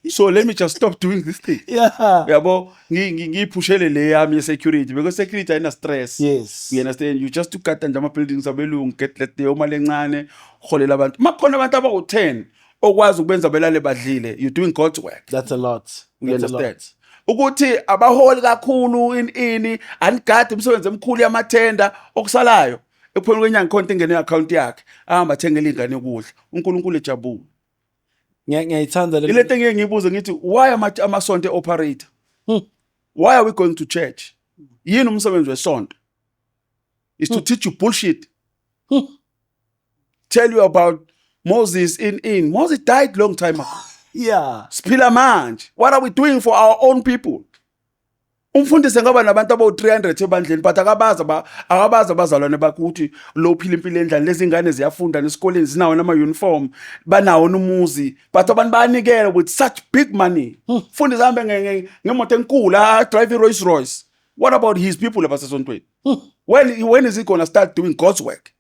So let me just stop doing this thing. Yabo, ngiyiphushele le yami ye-security because security ayina stress. You understand? You just ugada nje ama-buildings abelungu, get let leyo mali encane, uholela abantu. Makukhona abantu abawu-10 okwazi ukubenza belale badlile, you're doing God's work. That's a lot. You That's a understand? lot. Ukuthi abaholi kakhulu in ini anigade imisebenzi emikhulu yamathenda, okusalayo ekupheleni kwenyanga khona into ingene e-account yakhe, ahamba athengele ingane ukudla, uNkulunkulu ejabule. Ngiyayithanda le. Ilento engike ngiyibuze ngithi, why amasonto e-operate? Why are we going to church? Yini umsebenzi wesonto? Is to teach you bullshit, tell you about Moses. In Moses died long time ago. Siphila manje. What are we doing for our own people? Umfundisi ngaba nabantu abawu-300 ebandleni, but akabazi abazalwane bakhe ukuthi lo uphila impilo endlani, lezi ngane ziyafunda nesikoleni, zinawo nama-uniform, banawo nomuzi, but abantu bayanikela with such big money. Mfundisi ahambe ngemoto enkulu, drive i-Rolls Royce. What about his people abasesontweni? When is he gonna start doing God's work?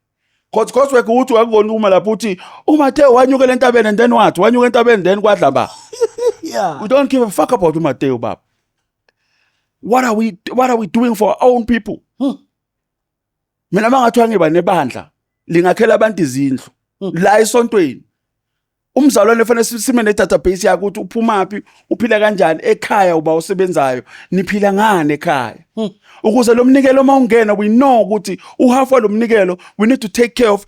God's work ukuthi wakubona uma lapho uthi uMateyu wanyukela entabeni and then what? Wanyuka entabeni, then kwadla ba? We don't give a fuck about uMateyu, baba. What are we doing for our own people? Mina mangathiwa ngiba nebandla lingakhela abantu izindlu la esontweni, umzalwane fanele sime ne-database yakhe ukuthi uphumaphi, uphila kanjani ekhaya, uba usebenzayo, niphila ngani ekhaya, ukuze lo mnikelo uma ungena, we know ukuthi uhalf walo mnikelo we need to take care of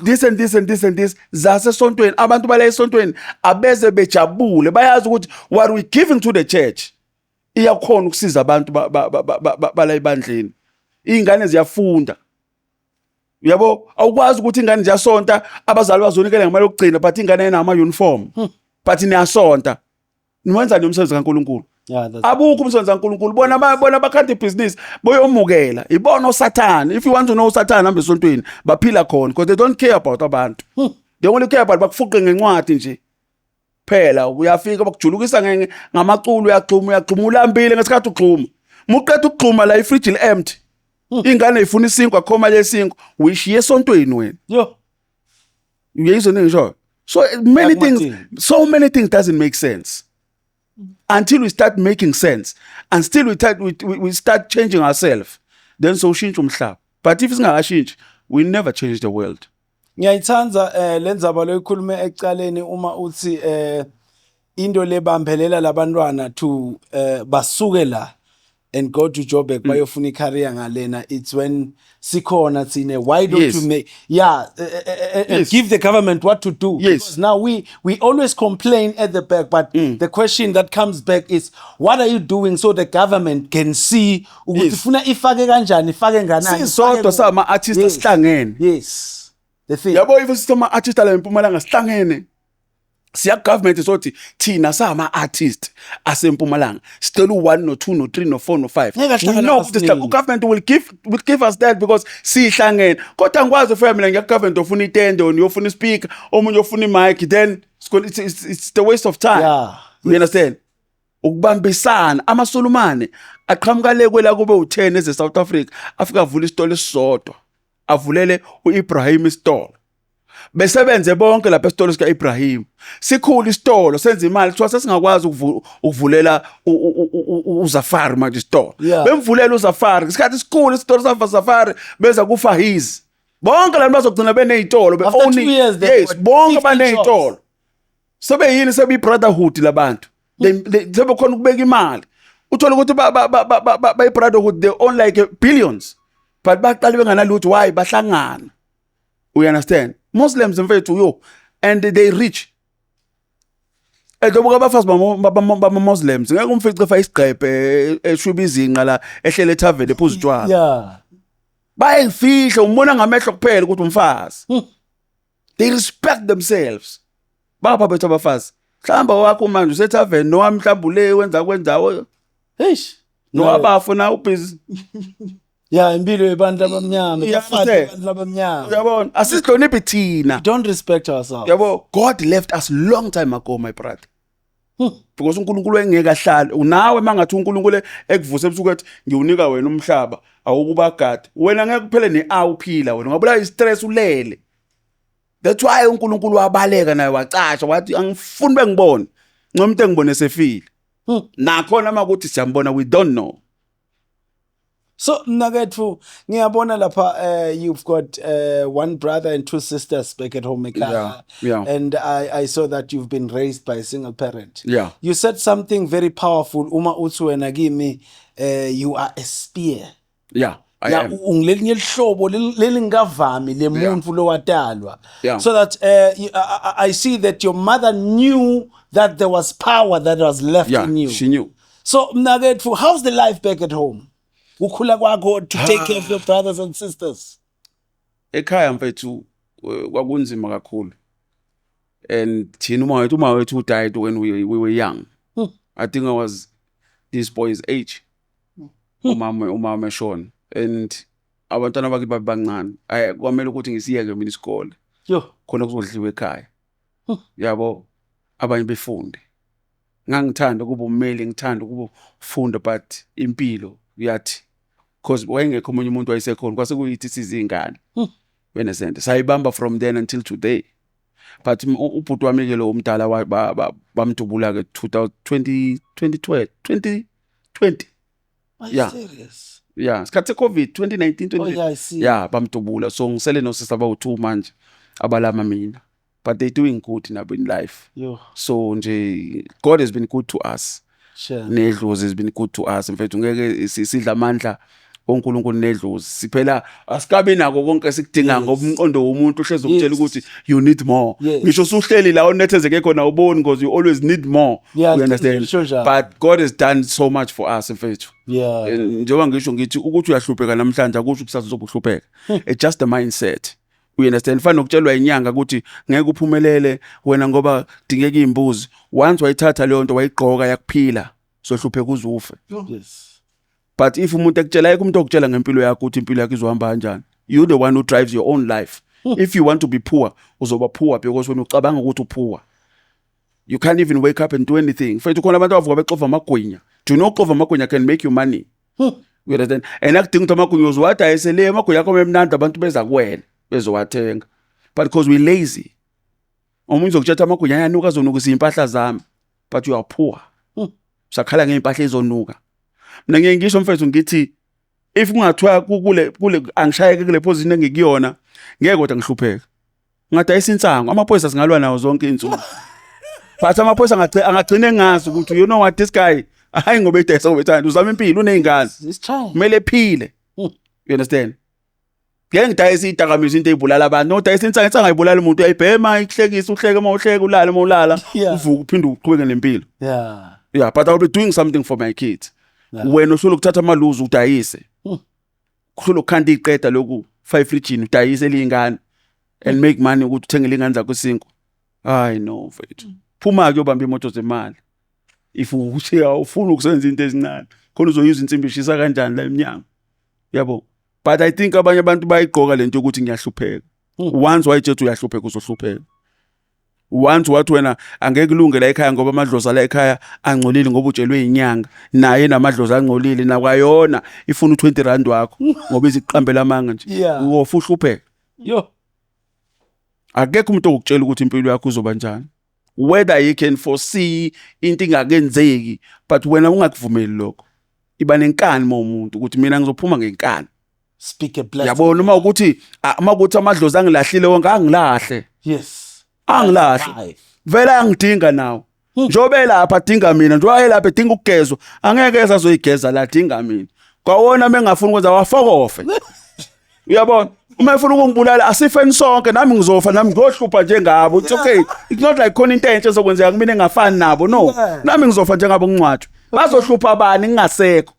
this and this and this and this zasesontweni. Abantu bala esontweni abeze bejabule, bayazi ukuthi what we giving to the church iyakhona ukusiza abantu bala ebandleni. Iy'ngane ziyafunda, uyabo? Awukwazi ukuthi ingane ziyasonta, abazali bazonikela ngemali yokugcina, but ingane ayinawo ama-uniform, but niyasonta. Niwenzani umsebenzi kaNkulunkulu? Yeah, that's Abukho umsebenzi kaNkulunkulu. Bona bakhanda ibhizinisi, boyomukela ibona uSathane. If you want to know uSathane, hamba esontweni, baphila khona because they don't care about abantu. They only care about bakufuqe ngencwadi nje phela. Uyafika bakujulukisa ngamaculo, uyagxuma, uyagxuma, ulambile ngesikhathi ugxuma. Muqeda ukugxuma la, ifridge li-empty, ingane ifuna isinkwa, khoma lesinkwa uyishiye esontweni wena. Yo. Uyayizwa ngisho? So many things, Yakumathini. so many things doesn't make sense until we start making sense and still we start changing ourselves, then so ushintsha umhlaba. But if singakashintshi, we never change the world. Ngiyayithanda lenzaba loyikhulume ecaleni uma uthi into lebambelela labantwana to basuke la and go to Joburg bayofuna icareer ngalena. It's when sikhona thine, why don't you make, yeah, give the government what to do? Because now we always complain at the back, but the question that comes back is, what are you doing so the government can see ukuthi funa ifake kanjani, ifake nganani, Sisodwa ifake sama-artist asihlangene. Yes, the thing. Yabo, if sithi ama-artist ala empumalanga sihlangene, siya government, sothi thina sama-artist asempumalanga sicela u-1 no-2 no-3 no-4 no-5. Ngeke We ahlangane know ukuthi abasiningi. U-government will give us that because sihlangene. Kodwa angikwazi ufika mina ngiya government, ofuna itende, uyofuna ispeaker, omunye ofuna imic, then it's the waste of time. You understand? Ukubambisana. Amasulumane aqhamuka le kwela kube u10 eze South Africa, afika avula isitolo esisodwa, avulele uIbrahim isitolo, besebenze bonke lapha esitolo sika Ibrahim. Sikhulu isitolo, senza imali, kuthiwa sesingakwazi ukuvulela uZafari manje isitolo. Bemvulela uZafari, isikhathi esikhulu isitolo safa Zafari, beza kuFahiz. Bonke labo bazogcina benezitolo be After 2 owning years, they yes got bonke 50 banezitolo. Sebeyini? Sebeyi brotherhood labantu. Sebekhona ukubeka imali, uthola ukuthi bayi brotherhood, they own like billions, but baqale benganalutho. Why? Bahlangana. You understand? Muslims, mfethu, yo, and they rich. Edobuka abafazi bama Muslims, ngeke umfice fa isigqebhe eshwiba izinqa la, ehlele ethaveni, ephuza utshwala. Bayayifihla, umbona ngamehlo kuphela ukuthi umfazi. They respect themselves. Bapha bethu abafazi, mhlawumbe wakho manje usethaveni, nowami mhlawumbe ule wenza kwenzawo. Eish. Nowabafo na ubusy. Yeah, impilo yabantu abamnyama. Yeah, Abafati understand. abantu abamnyama. Uyabona, asizihloniphi thina. We don't respect ourselves. Yabo, God left us long time ago, my brother, because uNkulunkulu engeke ahlale unawe. Mangathi uNkulunkulu ekuvuse ebusuku ethi ngiwunika wena umhlaba, awukuba gade wena, ngeke kuphele ne-hour uphila wena, ungabulawa i-stress ulele. That's why uNkulunkulu wabaleka naye, wacasha, wathi angifuni bengibone noma umuntu engibone sefile. Nakhona makuthi siyambona, we don't know. So mnakethu, ngiyabona lapha you've got one brother and two sisters back at home ekhaya. Yeah. And I saw that you've been raised by a single parent. Yeah. You said something very powerful uma uthi wena kimi you are a spear. Yeah. I Ya, am. ungilelinye lihlobo lelingavami lemuntu lowatalwa. So that I see that your mother knew that there was power that was left in you. She knew. So mnaketfu, how's the life back at home? Ukhula kwakho to take care of your brothers and sisters. Ekhaya mfethu, kwakunzima kakhulu, and thina uma wethu died when we were young. I think I was this boy's age umama eshona, and abantwana bakithi babe bancane. Ay, kwamele ukuthi ngisiyeke mina isikole Yo. khona kuzodliwa ekhaya, yabo, abanye befunde. Ngangithanda ukuba ummeli, ngithanda ukuba ufunda, but impilo yathi, because wayengekho omunye umuntu wayesekhona, kwase kuyithi sizingane wena sayibamba from then until today. But ubhuti wami ke lo umdala bamdubula ke 2020 2012 2020. Are you Yeah. serious? Yeah, sikhathi se-COVID, 2019. Oh 20 yeah, I see. Yeah, bamdubula, so ngisele nosisi abawu-two manje abalama mina, but they doing good nabo in life. Yo. So nje God has been good to us. Nedlozi has been good to us, mfethu. Ngeke sidla amandla oNkulunkulu nedlozi siphela, asikabi nako konke sikudinga, ngoba umqondo womuntu uhlezi ukutshela ukuthi you need more. Ngisho usuhleli la unethezeke khona, uboni, because you always need more. You understand? Sure njalo. But God has done so much for us, mfethu. Njengoba ngisho ngithi ukuthi uyahlupheka namhlanje akusho kusasa uzobe uhlupheka. It's just the mindset, you understand? Fana nokutshelwa inyanga ukuthi ngeke uphumelele wena ngoba dingeka imbuzi. Once wayithatha leyo nto wayigqoka yakuphila, sohlupheka uze ufe. But if umuntu ekutshela, ayikho umuntu okutshela ngempilo yakho ukuthi impilo yakho izohamba kanjani. You the one who drives your own life. If you want to be poor, uzoba poor, because wena ucabanga ukuthi upoor, you can't even wake up and do anything. Mfethu, khona abantu abavuka bexova amagwinya. Do you know uxova amagwinya can make you money? You understand? And akudinga ukuthi amagwinya uzowadayisele, amagwinya akho memnandi, abantu beza kuwena bezowathenga, but because we lazy, omunye uzokutshela amagwinya ayanuka, azonukisa iy'mpahla zami, but you are poor, usakhala ngey'mpahla ezonuka. Mina ngiye ngisho mfethu ngithi if kungathiwa kule angishayeke kule position engikuyona, ngeke kodwa ngihlupheke, ngingadayisa insango. Amaphoyisa singalwa nawo zonke iy'nsuku, but amaphoyisa angagcina engazi ukuthi, you know what, this guy, hayi ngoba edayisa ngoba ethanda, uzama impilo, uney'ngane. He's trying. Kumele ephile. You understand? Ngeke ngidayise iy'dakamizwa, into ey'bulala abantu. Nodayisa insango, insango ayibulala umuntu. Uyayibhema, ikuhlekise, uhleke uma uhleke, ulale uma ulala, uvuke uphinde uqhubeke nempilo. Yeah, but I'll be doing something for my kids. Wena uhlula ukuthatha amaluzi udayise, kuhlula ukukhanda iqeda lokhu five fridgini udayise liyingane and make money ukuthi uthengele ingane zakho isinkwa. Hayi no mfethu, phuma ke uyobamba imoto zemali if uthi awufuni ukusenza into ezincane khona uzoyuza insimbi ishisa kanjani la eminyango, yabo. But I think abanye abantu bayigqoka lento yokuthi ngiyahlupheka. Once wayitshetha uyahlupheka, uzohlupheka. Once wathi wena angeke kulunge la ekhaya ngoba amadlozi ala ekhaya angcolile, ngoba utshelwe inyanga naye namadlozi angcolile, nakwayona ifuna u20 rand wakho ngoba iziqambela amanga nje, uyofa uhlupheka. Yo. Akekho umuntu okutshela ukuthi impilo yakho izoba njani, whether he can foresee into ingakenzeki, but wena ungakuvumeli lokho. Iba nenkani uma umuntu ukuthi mina ngizophuma ngenkani. Speak a blessing. Yabona, uma ukuthi amadlozi angilahlile wonke, angilahle. Angilahle. Life. Vele angidinga nawo njengoba elapha adinga mina, njengoba elapha edinga ukugezwa, angeke eze azoyigeza la, adinga mina. Kwawona mengafuni ukwenza wafokofe, uyabona? Uma efuna ukungibulala, asifeni sonke, nami ngizofa, nami ngiyohlupha njengabo. It's okay, it's not like khona into entsha ezokwenzeka kumina engafani nabo, no. Nami ngizofa njengabo, ngingcwatshwe. Bazohlupha abani ngingasekho?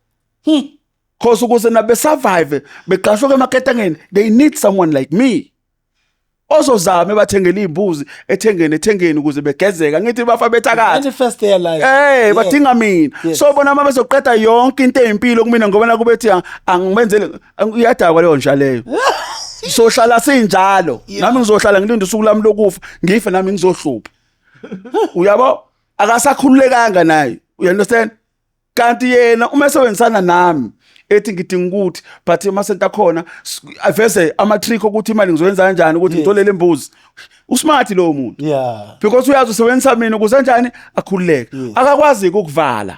Cause ukuze nabe survive beqashwe emaketangeni, they need someone like me ozozama ebathengele iy'mbuzi ethengeni ethengeni ukuze begezeka, ngithi bafa bethakatha. Manifest their life. Badinga mina. So bona uma bezoqeda yonke into eyimpilo kumina ngoba nakubethi angibenzele, iyadakwa leyo nja leyo. Sohlala sinjalo. Nami ngizohlala ngilinde usuku lami lokufa, ngife nami ngizohlupha. Uyabo? Akasakhululekanga naye. You understand? Kanti yena uma esebenzisana nami ethi ngidinga ukuthi, but amasenti akhona aveze ama-trick ukuthi imali ngizoyenza kanjani ukuthi ngithole le mbuzi. Usmart lowo muntu. Because uyazi usebenzisa mina ukuze kanjani akhululeke. Akakwazi ukukuvala.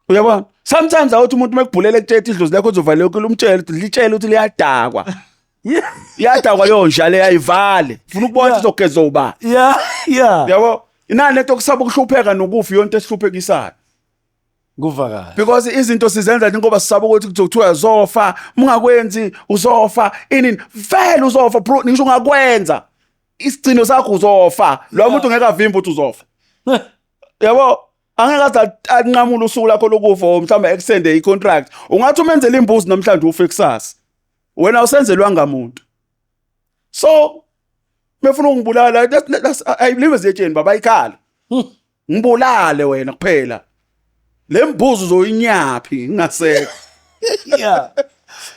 Uyabona? Sometimes awuthi umuntu mekubhulela ekutshela idlozi lakho uzovala yonke, umtshele ukuthi litshele ukuthi liyadakwa. Iyadakwa leyo nja le, ayivale. Ufuna ukubona ukuthi izogeza uba. Yabo? Inani lento kusaba ukuhlupheka nokufa, yonke esihluphekisana. Kuva kahle. Because izinto sizenza nje ngoba sisaba ukuthi kuzothiwa uzofa, mungakwenzi uzofa, ini vele uzofa bro, ngisho ungakwenza. Isigcino sakho uzofa. Lo muntu ngeke avimbe ukuthi uzofa. Yabo, angeke aze anqamule usuku lakho lokufa or mhlawumbe ekusende i-contract. Ungathi umenzele imbuzi namhlanje ufe kusasa. Wena awusenzelwanga muntu. So mefuna ukungibulala, ayilive zetsheni baba ikhala. Ngibulale wena kuphela. Le mbuzi uzoyinyaphi ngingasekho.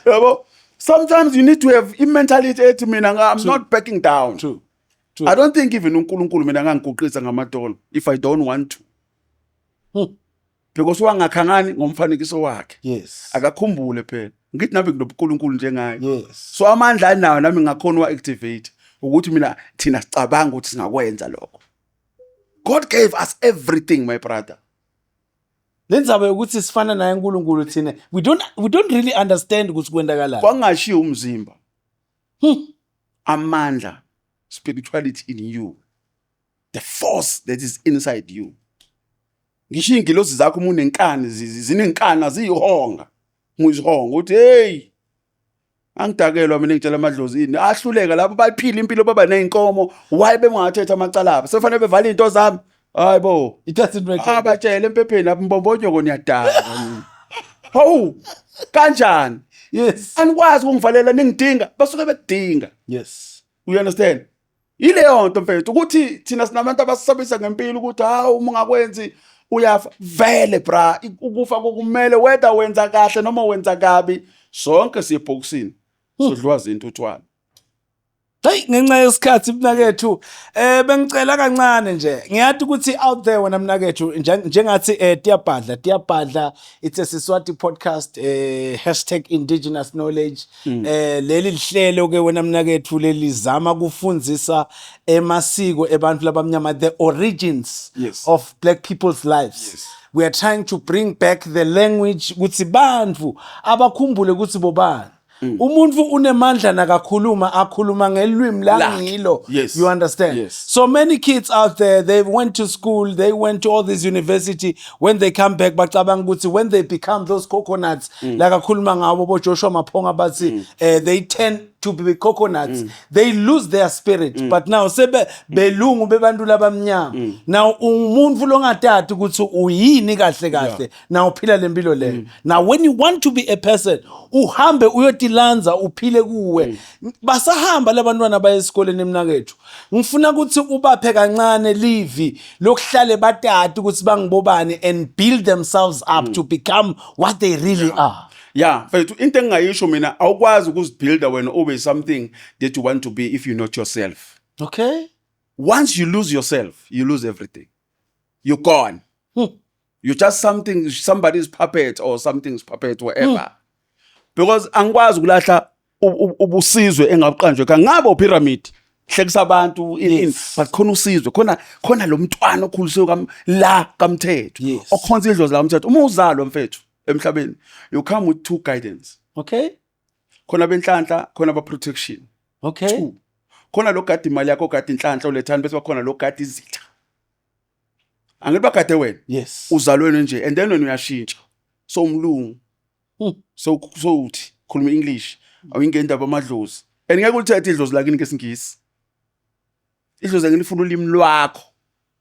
Yabo, sometimes you need to have i-mentality ethi mina I'm not backing down. True. True. I don't think even uNkulunkulu mina angangiguqisa ngamadolo if I don't want to. Because wangakhangani ngomfanekiso wakhe. Akakhumbule phela. Ngithi nami nginobuNkulunkulu njengaye. So amandla anawo nami ngakhona wa activate ukuthi mina thina sicabanga ukuthi singakwenza lokho. God gave us everything, my brother. Lenzaba yokuthi sifana naye uNkulunkulu thina, we don't really understand ukuthi kwenzakalani. Kwangashiya umzimba. Amandla, spirituality in you. The force that is inside you. Ngisho ingilozi zakho uma unenkani zinenkani ziyihonga. Ngizihonga uthi hey, angidakelwa mina, ngitshela amadlozi ini ahluleka lapho baphila impilo baba nezinkomo, why bengathetha amacala abo sefanele bevale into zami? Hayibo. It doesn't make sense. Abatshele empepheni lapho, mbombonyoko niyadaka. Hawu, kanjani? Anikwazi ukungivalela ningidinga, basuke bekudinga. You understand? Ileyo nto mfethu, ukuthi thina sinabantu abasisabisa ngempilo ukuthi hawu, uma ungakwenzi uyafa. Vele bra, ukufa kokumele, whether wenza kahle noma wenza kabi, sonke siye ebhokisini, sodliwa zintuthwane. Hey, ngenxa yesikhathi mnakethu, bengicela kancane nje. Ngiyathi ukuthi out there wena mnakethu, njengathi tiyabhadla tiyabhadla, it's a Siswati podcast, #indigenousknowledge. Leli lihlelo ke wena mnakethu lelizama kufundzisa emasiko ebantu labamnyama, the origins of black people's lives. We are trying to bring back the language ukuthi bantfu abakhumbule ukuthi bobani. Umuntu unemandla nakakhuluma, akhuluma ngelwimi langilo. You understand? Yes. So many kids out there, they went to school, they went to all these university. When they come back, bacabanga ukuthi when they become those coconuts like akhuluma ngabo bo Joshua Maponga, bathi they tend to be coconuts, they lose their spirit. But now sebe belungu bebantu labamnyama. Now umuntu longatati ukuthi uyini kahle kahle, now uphila lempilo leyo. Now when you want to be a person, uhambe uyotilanza uphile kuwe. Basahamba labantwana baye esikoleni emnakethu, ngifuna ukuthi ubaphe kancane livi lokuhlale batati ukuthi bangibobani and build themselves up to become what they really are. Yeah, mfethu, into engingayisho mina, awukwazi ukuzibuilda wena ube something that you want to be if you're not yourself. Once you lose yourself, you lose everything. You're gone. You're just something, somebody's puppet or something's puppet, whatever. Because angikwazi ukulahla ubusizwe engabuqanjwe ekhaya. Ngabe upyramid hlekisa abantu in, but khona usizwe, khona lo mntwana okhuliswe la kaMthetho, okhonza idlozi la kaMthetho. Uma uzalwa mfethu emhlabeni, you come with two guidance. Khona benhlanhla, khona ba protection. Two. Khona lo gada imali yakho, ogada inhlanhla olethani, bese bakhona lo gada izitha. Angithi bagade wena. Uzalweni nje and then wena uyashintsha. So umlungu. So uthi khuluma English, awingeni indaba amadlozi. And ngeke ulithethe idlozi lakini ngesingisi. Idlozi lakini lifuna ulimi lwakho.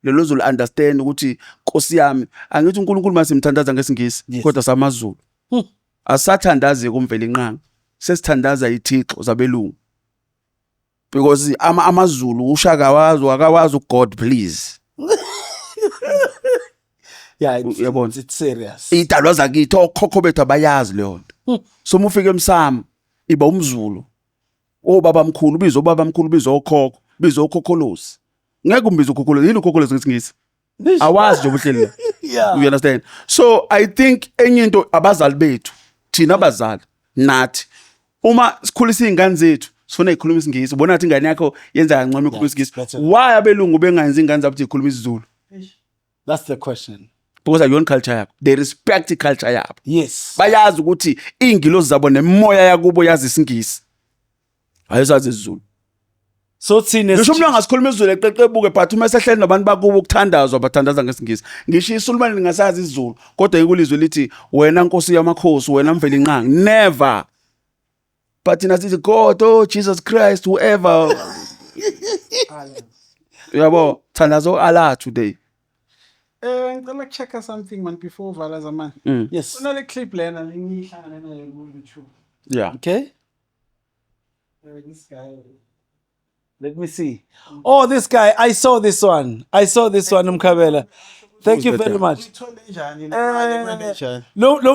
Lelo zulu understand ukuthi Nkosi yami, angithi uNkulunkulu masimthandaza ngesingisi, kodwa samaZulu. Asathandazi kuMvelinqangi. Sesithandaza ithixo zabelungu. Because amaZulu ushaka wazi akawazi uGod please. Yeah, Uyabona? it's serious. Idalwa zakithi okhokho bethu abayazi leyo nto. So uma ufika emsamo iba umZulu. Obaba mkhulu bizo obaba mkhulu, bizo okhokho, bizo okhokholosi. Ngeke umbize ukhokholosi, yini ukhokholosi ngesingisi? Awazi nje ubuhleli la. You understand? So I think enye into, abazali bethu, thina abazali nathi uma sikhulisa izingane zethu sifuna ikhuluma isingisi, ubona ngathi ingane yakho yenza kancane ikhuluma isingisi. Better. Why abelungu bengayenzi ingane zabo ukuthi ikhuluma isiZulu? That's the question. Because akuyona culture yabo. They respect culture yabo. Bayazi ukuthi ingilozi zabo nemoya yakubo yazi isingisi. Ayisazi isiZulu. So thina Ngisho umuntu angasikhuluma isiZulu eqeqebuke, but uma esehleli nabantu bakubo ukuthandazwa, bathandaza ngesiNgisi. Ngisho iSulumane lingasazi isiZulu, kodwa ikulizwe lithi, "Wena Nkosi yamakhosi, wena Mvelinqangi." Never. But thina sithi God, oh Jesus Christ, whoever. Uyabo, thandazo Allah today. Ngicela ukuchecka something, man, before uvala, Zamani. Yes. Kunale clip lena lengiyihlangane nayo ku YouTube. Okay. This guy. Let me see. Oh, this guy. I saw this one. I saw this one, Mkhabela. Thank you Who's that very guy? much. Uyithole njani le mali, kwente njani?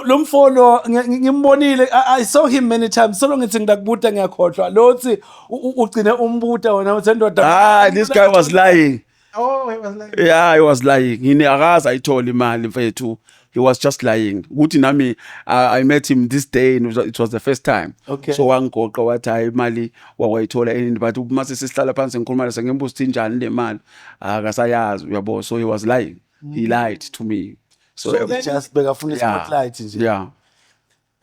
Lo mfo lo ngimbonile. I saw him many times. Solo ngithi ngidakubuta, ngiyakhohlwa. Lo uthi ugcine umbuta wena uthi, "Ndoda." Ah, this guy was lying. Oh, he was like Yeah, he was lying. Ngine akaze ayithola imali, mfethu. He was just lying. Ukuthi nami I met him this day and it was the first time. So wangigoqa wathi hayi, imali wakwayithola ini, but uma sesihlala phansi ngikhuluma naye, ngimbuza ukuthi injani le mali, akasayazi, uyabo. So he was lying. He lied to me. So, So then- Just bekafuna spotlight nje.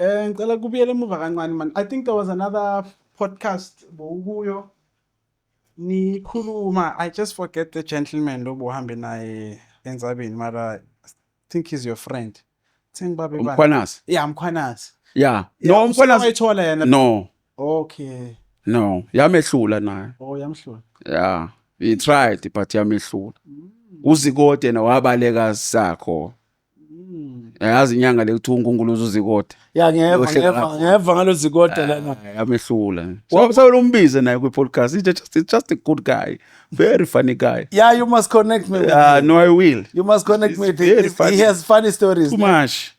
Ngicela kubuyela emuva kancane, man. I think there was another podcast bowukuyo. Nikhuluma, I just forget the gentleman lo bohambe naye enzabeni, mara I think he's your friend. Think babe bani? Umkhwanazi. Yeah, Mkhwanazi. Yeah. No, Umkhwanazi. Wayithola yena. No. Okay. No, yamehlula naye. Oh, yamhlula. Yeah. He tried, but yamehlula. UZikode yena wabaleka sakho. Yazi inyanga le kuthiwa uNkulunkulu uZikode. Ya, ngiyeva. Yohleka Ngiyeva. kakhulu. Ngiyeva ngalo Zikode lana. Yamehlula. So umbize naye kwi podcast. He's just a good guy. Very funny guy. Yeah, you must connect me with Yeah, him. no, I will. You must connect me He's with very him. He funny. has funny stories. Too much.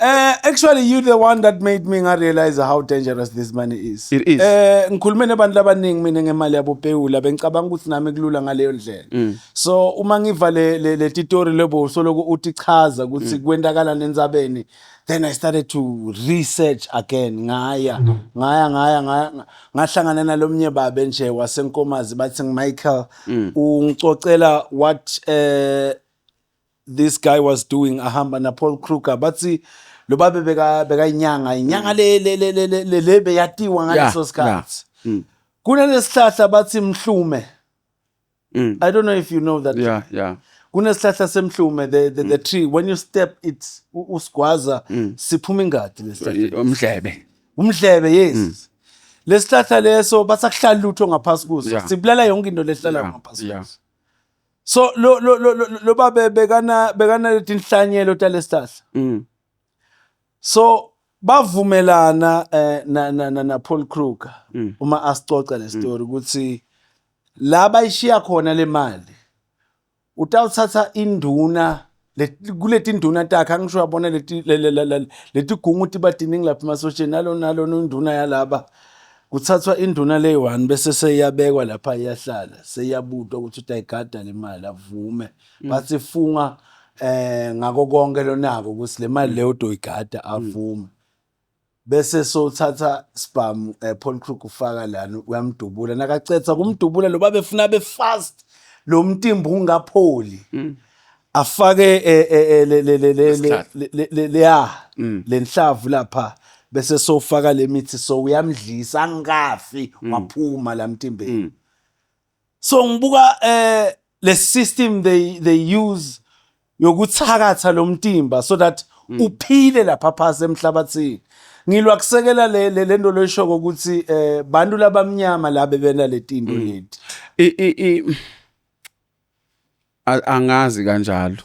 Actually, you the one that made me realize how dangerous this money is. It is. Ngikhulume nabantu abaningi mina ngemali yabo Pewula, bengicabanga ukuthi nami kulula ngaleyo ndlela. So uma ngiva le titori lebo soloku uthi chaza ukuthi kwendakala nendzabeni, then I started to research again, ngaya ngaya ngaya ngaya, ngahlangana nalomnye babe nje waseNkomazi, bathi ngiMichael, ungicocela what this guy was doing, ahamba na Paul Kruger, bathi lo babe beka bekayinyanga, inyanga le beyatiwa ngaleso sikhathi. Kunalesihlahla bathi mhlume. I don't know if you know that. Yeah. Kunesihlahla semhlume, the tree, when you step it, usigwaza, siphuma ingadi lesihlahla. Umdlebe. Umdlebe, yes. Lesihlahla leso basakuhlala lutho ngaphasi kuso. Sibulala yonke into lehlala ngaphasi kuso. So lo babe bekana letinhlanyelo talesihlahla. So bavumelana na Paul Kruger, uma asicoca le story, ukuthi la bayishiya khona le mali, utawuthatha induna kuleti nduna takhe, angisho uyabona leti letigungu tibadiningi lapha emasosheni, nalo induna yalaba, kuthathwa induna leyi-one bese seyiyabekwa lapha, iyahlala, seyiyabutwa ukuthi utayigada le mali, avume. Bathi funga ngako konke lonako ukuthi le mali leyo utoyigada, avume. Bese sowuthatha sibhamu, Paul Kruger ufaka lana, uyamdubula, nakacetha kumdubula lo babefuna be fast, lo mtimba ungapholi, afake le Isihlahla. le ya lenhlavu lapha, bese sowufaka le mithi, so uyamdlisa angafi, waphuma la mtimbeni. So ngibuka le system they use yokuthakatha lo mtimba so that uphile lapha phasi emhlabathini. Ngilwa kusekela le nto loyishoko ukuthi bantu labamnyama la bebena letinto leti. Angazi kanjalo.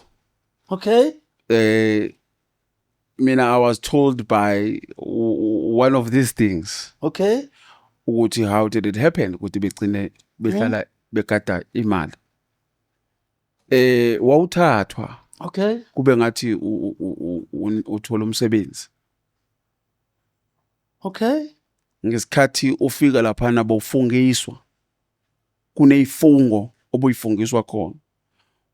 Mina I was told by one of these things ukuthi how did it happen ukuthi begcine behlala begada imali. Wawuthathwa kube ngathi uthola umsebenzi. Ngesikhathi ufika laphana bowufungiswa, kuneyifungo obuyifungiswa khona,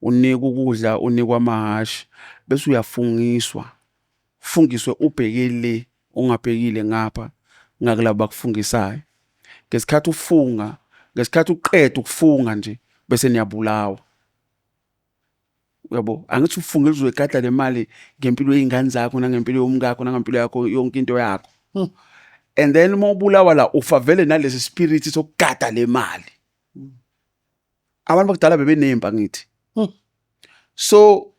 unikwa ukudla, unikwa amahashi, bese uyafungiswa, ufungiswe ubheke le, ungabhekile ngapha ngakulabo bakufungisayo. Ngesikhathi ufunga, ngesikhathi uqeda ukufunga nje, bese niyabulawa, uyabo. Angithi ufungile uzoyigadla le mali ngempilo yey'ngane zakho, nangempilo yomkakho, nangempilo yakho, yonke into yakho. And then uma ubulawa la, ufa vele nalesi spirit sokugada le mali. Abantu bakudala bebenempa ngithi. So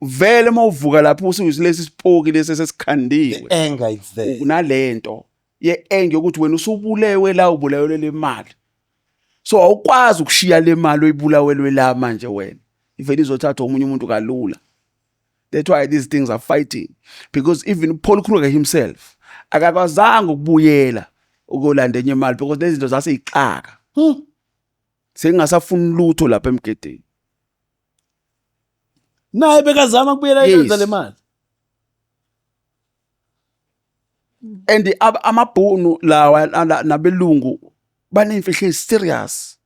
vele uma uvuka lapho usuyilesi sipoki lesi sesikhandiwe. The anger is there. Unalento ye-anger yokuthi wena usubulewe la, ubulawelwe le mali, so awukwazi ukushiya le mali oyibulawelwe la. Manje wena ivele izothathwa omunye umuntu kalula. That's why these things are fighting, because even Paul Kruger himself akakwazanga ukubuyela ukolanda enye imali because lezi zinto zaseyixaka, sengingasafuni lutho lapha emgedeni. Naye bekazama kubuyela Yes. yenza le mali. And amabhunu lawa nabelungu baney'mfihlo ezi-serious.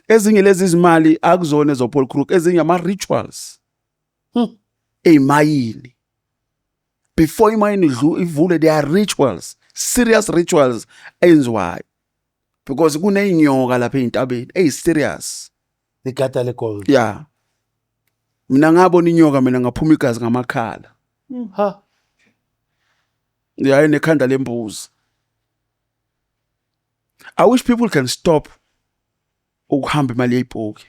Ezinye lezi zimali akuzona ezo-Paul Kruger, ezinye ama-rituals ey'mayini. Before imayini ivule, there are rituals, serious rituals enziwayo because kuney'nyoka lapha ey'ntabeni eyi-serious. Ligada le gold. Ya, mina ngabona inyoka, mina ngaphuma igazi ngamakhala. Ha. Yayi nekhanda lembuzi. I wish people can stop ukuhamba imali yeyipoki.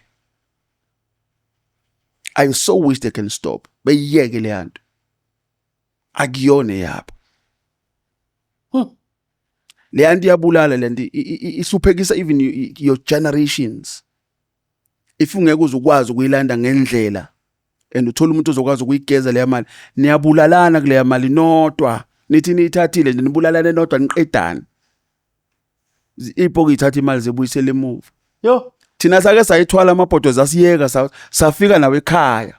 I so wish they can stop, beyiyeke le nto, akuyona yabo. Le nto iyabulala, le nto ihluphekisa even your generations if ungeke uze ukwazi ukuyilanda ngendlela and uthola umuntu ozokwazi ukuyigeza leya mali. Niyabulalana kuleya mali nodwa, nithi niyithathile nje, nibulalane nodwa, niqedane. Ipoki ithatha imali zebuyisele emuva. Yo. Thina sake sayithwala amabhodo, zasiyeka, safika nawe ekhaya,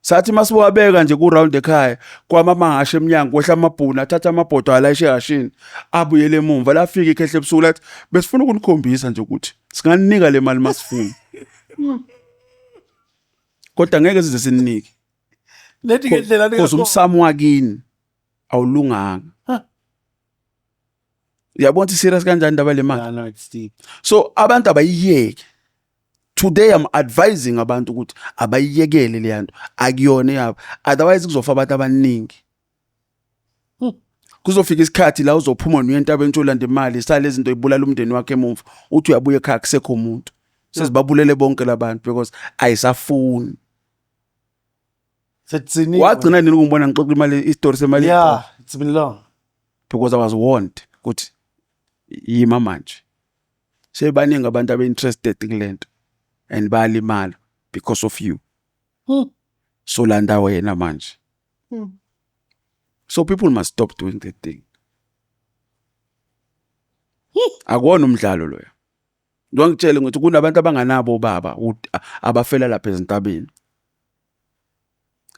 sathi masiwabeka nje ku round ekhaya, kwamamahashe emnyango, kwehla amabhunu, athatha amabhodo, alayishe ehashini, abuyele emumva. Lafika ikhehle ebusuku lathi, "Besifuna ukunikhombisa nje ukuthi singaninika le mali masifuna, kodwa ngeke size sininike." Lethi ngendlela. Because umsamo wakini awulunganga. Uyabona ukuthi serious kanjani indaba le mali? Yeah, no, it's deep. So abantu abayiyeke. Today I'm advising abantu ukuthi abayiyekele le yanto, akuyona yabo, otherwise kuzofa abantu abaningi. Kuzofika isikhathi la uzophuma nuye entabeni uyolanda imali, sale izinto ibulala umndeni wakhe emuva, uthi uyabuya ekhaya kusekho umuntu, sezibabulele bonke labantu because ayisafuni. Setsini. Wagcina nini ukungibona ngixoxa imali, isitori semali? Yeah, it's been long. Because I was warned ukuthi yima manje, sebaningi abantu abe-interested kulento and bayalimala because of you. So landa wena manje. So people must stop doing that thing. Akuwona umdlalo loyo. Ngiyangitshela ukuthi kunabantu abanganabo obaba abafela lapha ezintabeni,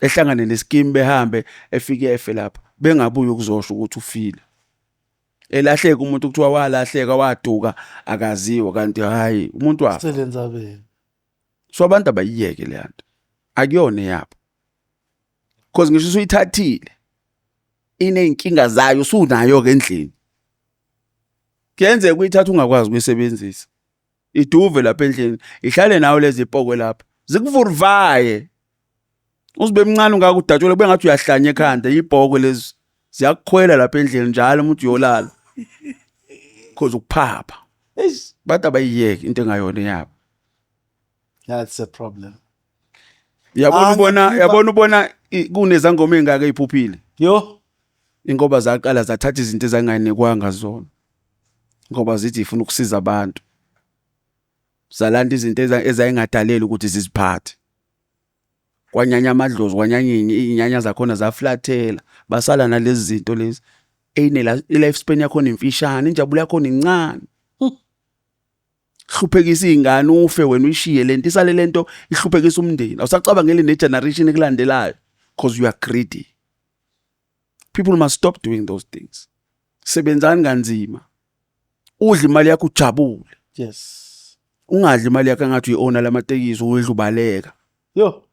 ehlangane neskimu, behambe, efike efe lapha, bengabuyi ukuzosho ukuthi ufile, elahleka umuntu, kuthiwa walahleka, waduka, akaziwa, kanti hayi, umuntu wafa. Selendzabeni. So abantu abayiyeke le nto, akuyona eyabo, because ngisho usuyithathile iney'nkinga zayo, usunayo ke endlini. Kuyenzeka uyithatha ungakwazi ukuyisebenzisa, iduve lapha endlini, ihlale nawe lezi pokwe lapha, zikuvurvaye uzibe mncane ungaka, udatshule kube ngathi uyahlanya ekhanda. Ibhokwe lezi ziyakukhwela lapha endlini njalo umuntu uyolala cause ukuphapha. Eish. Bantu abayiyeke into engayona yabo. That's a problem. Yabona, Ah, ubona, yabona, ubona kunezangoma ey'ngaka ey'phuphile. Yo. Ingoba zaqala zathatha izinto ezanganikwanga zona ngoba zithi ifuna ukusiza abantu, zalanda izinto ezayingadaleli ukuthi ziziphathe. Kwanyanya amadlozi, kwanyanya iy'nyanya zakhona, zaflathela, basala nalezi zinto lezi eyine i-life span yakhona imfishane, injabulo yakhona incane, hluphekisa iy'ngane, ufe wena uyishiye lento, isale lento ihluphekisa umndeni, awusacabangeli ne-generation ekulandelayo because you are greedy. People must stop doing those things. Sebenzani kanzima, udle imali yakho ujabule. Ungadli imali yakho engathi uyi-owner lamatekisi, udla ubaleka. Yo.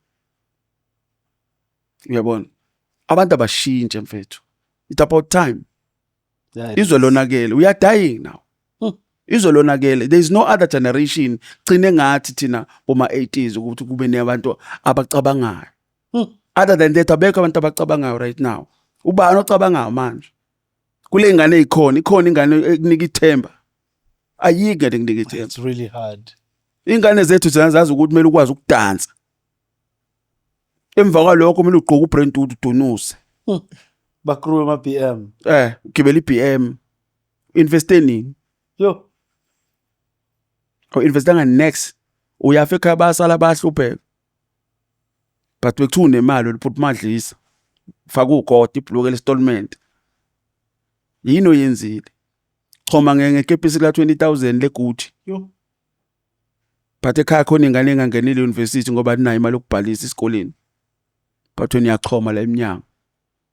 Uyabona, abantu abashintshe mfethu, it's about time. Yeah, it Izwe is. lonakele, we are dying now. Izwe lonakele, there is no other generation gcine ngathi thina boma 80s ukuthi kube nebantu abacabangayo. Other than that, abekho abantu abacabangayo right now. Ubani ocabangayo manje? Kule ngane ikhona, ikhona ingane ekunika ithemba. Ayikho ingane ekunika ithemba. It's really hard. Ingane zethu thina zazi ukuthi kumele ukwazi ukudansa. Emva kwalokho kumele ugqoke uBrentwood udunuse. Bakruwe ama BM. Ugibele iBM. Investe nini? Yo. Or investanga next. Uyafa ekhaya bayasala bayahlupheka. But bekuthiwa unemali uliphutha madlisa. Faka ugodi ibhuluke lestolment. Yini oyenzile? Choma ngekepisi la 20,000 leGucci. Yo. But ekhaya khona ingane engangenile university ngoba inayo imali yokubhalisa esikoleni. But wena uyachoma la eminyango.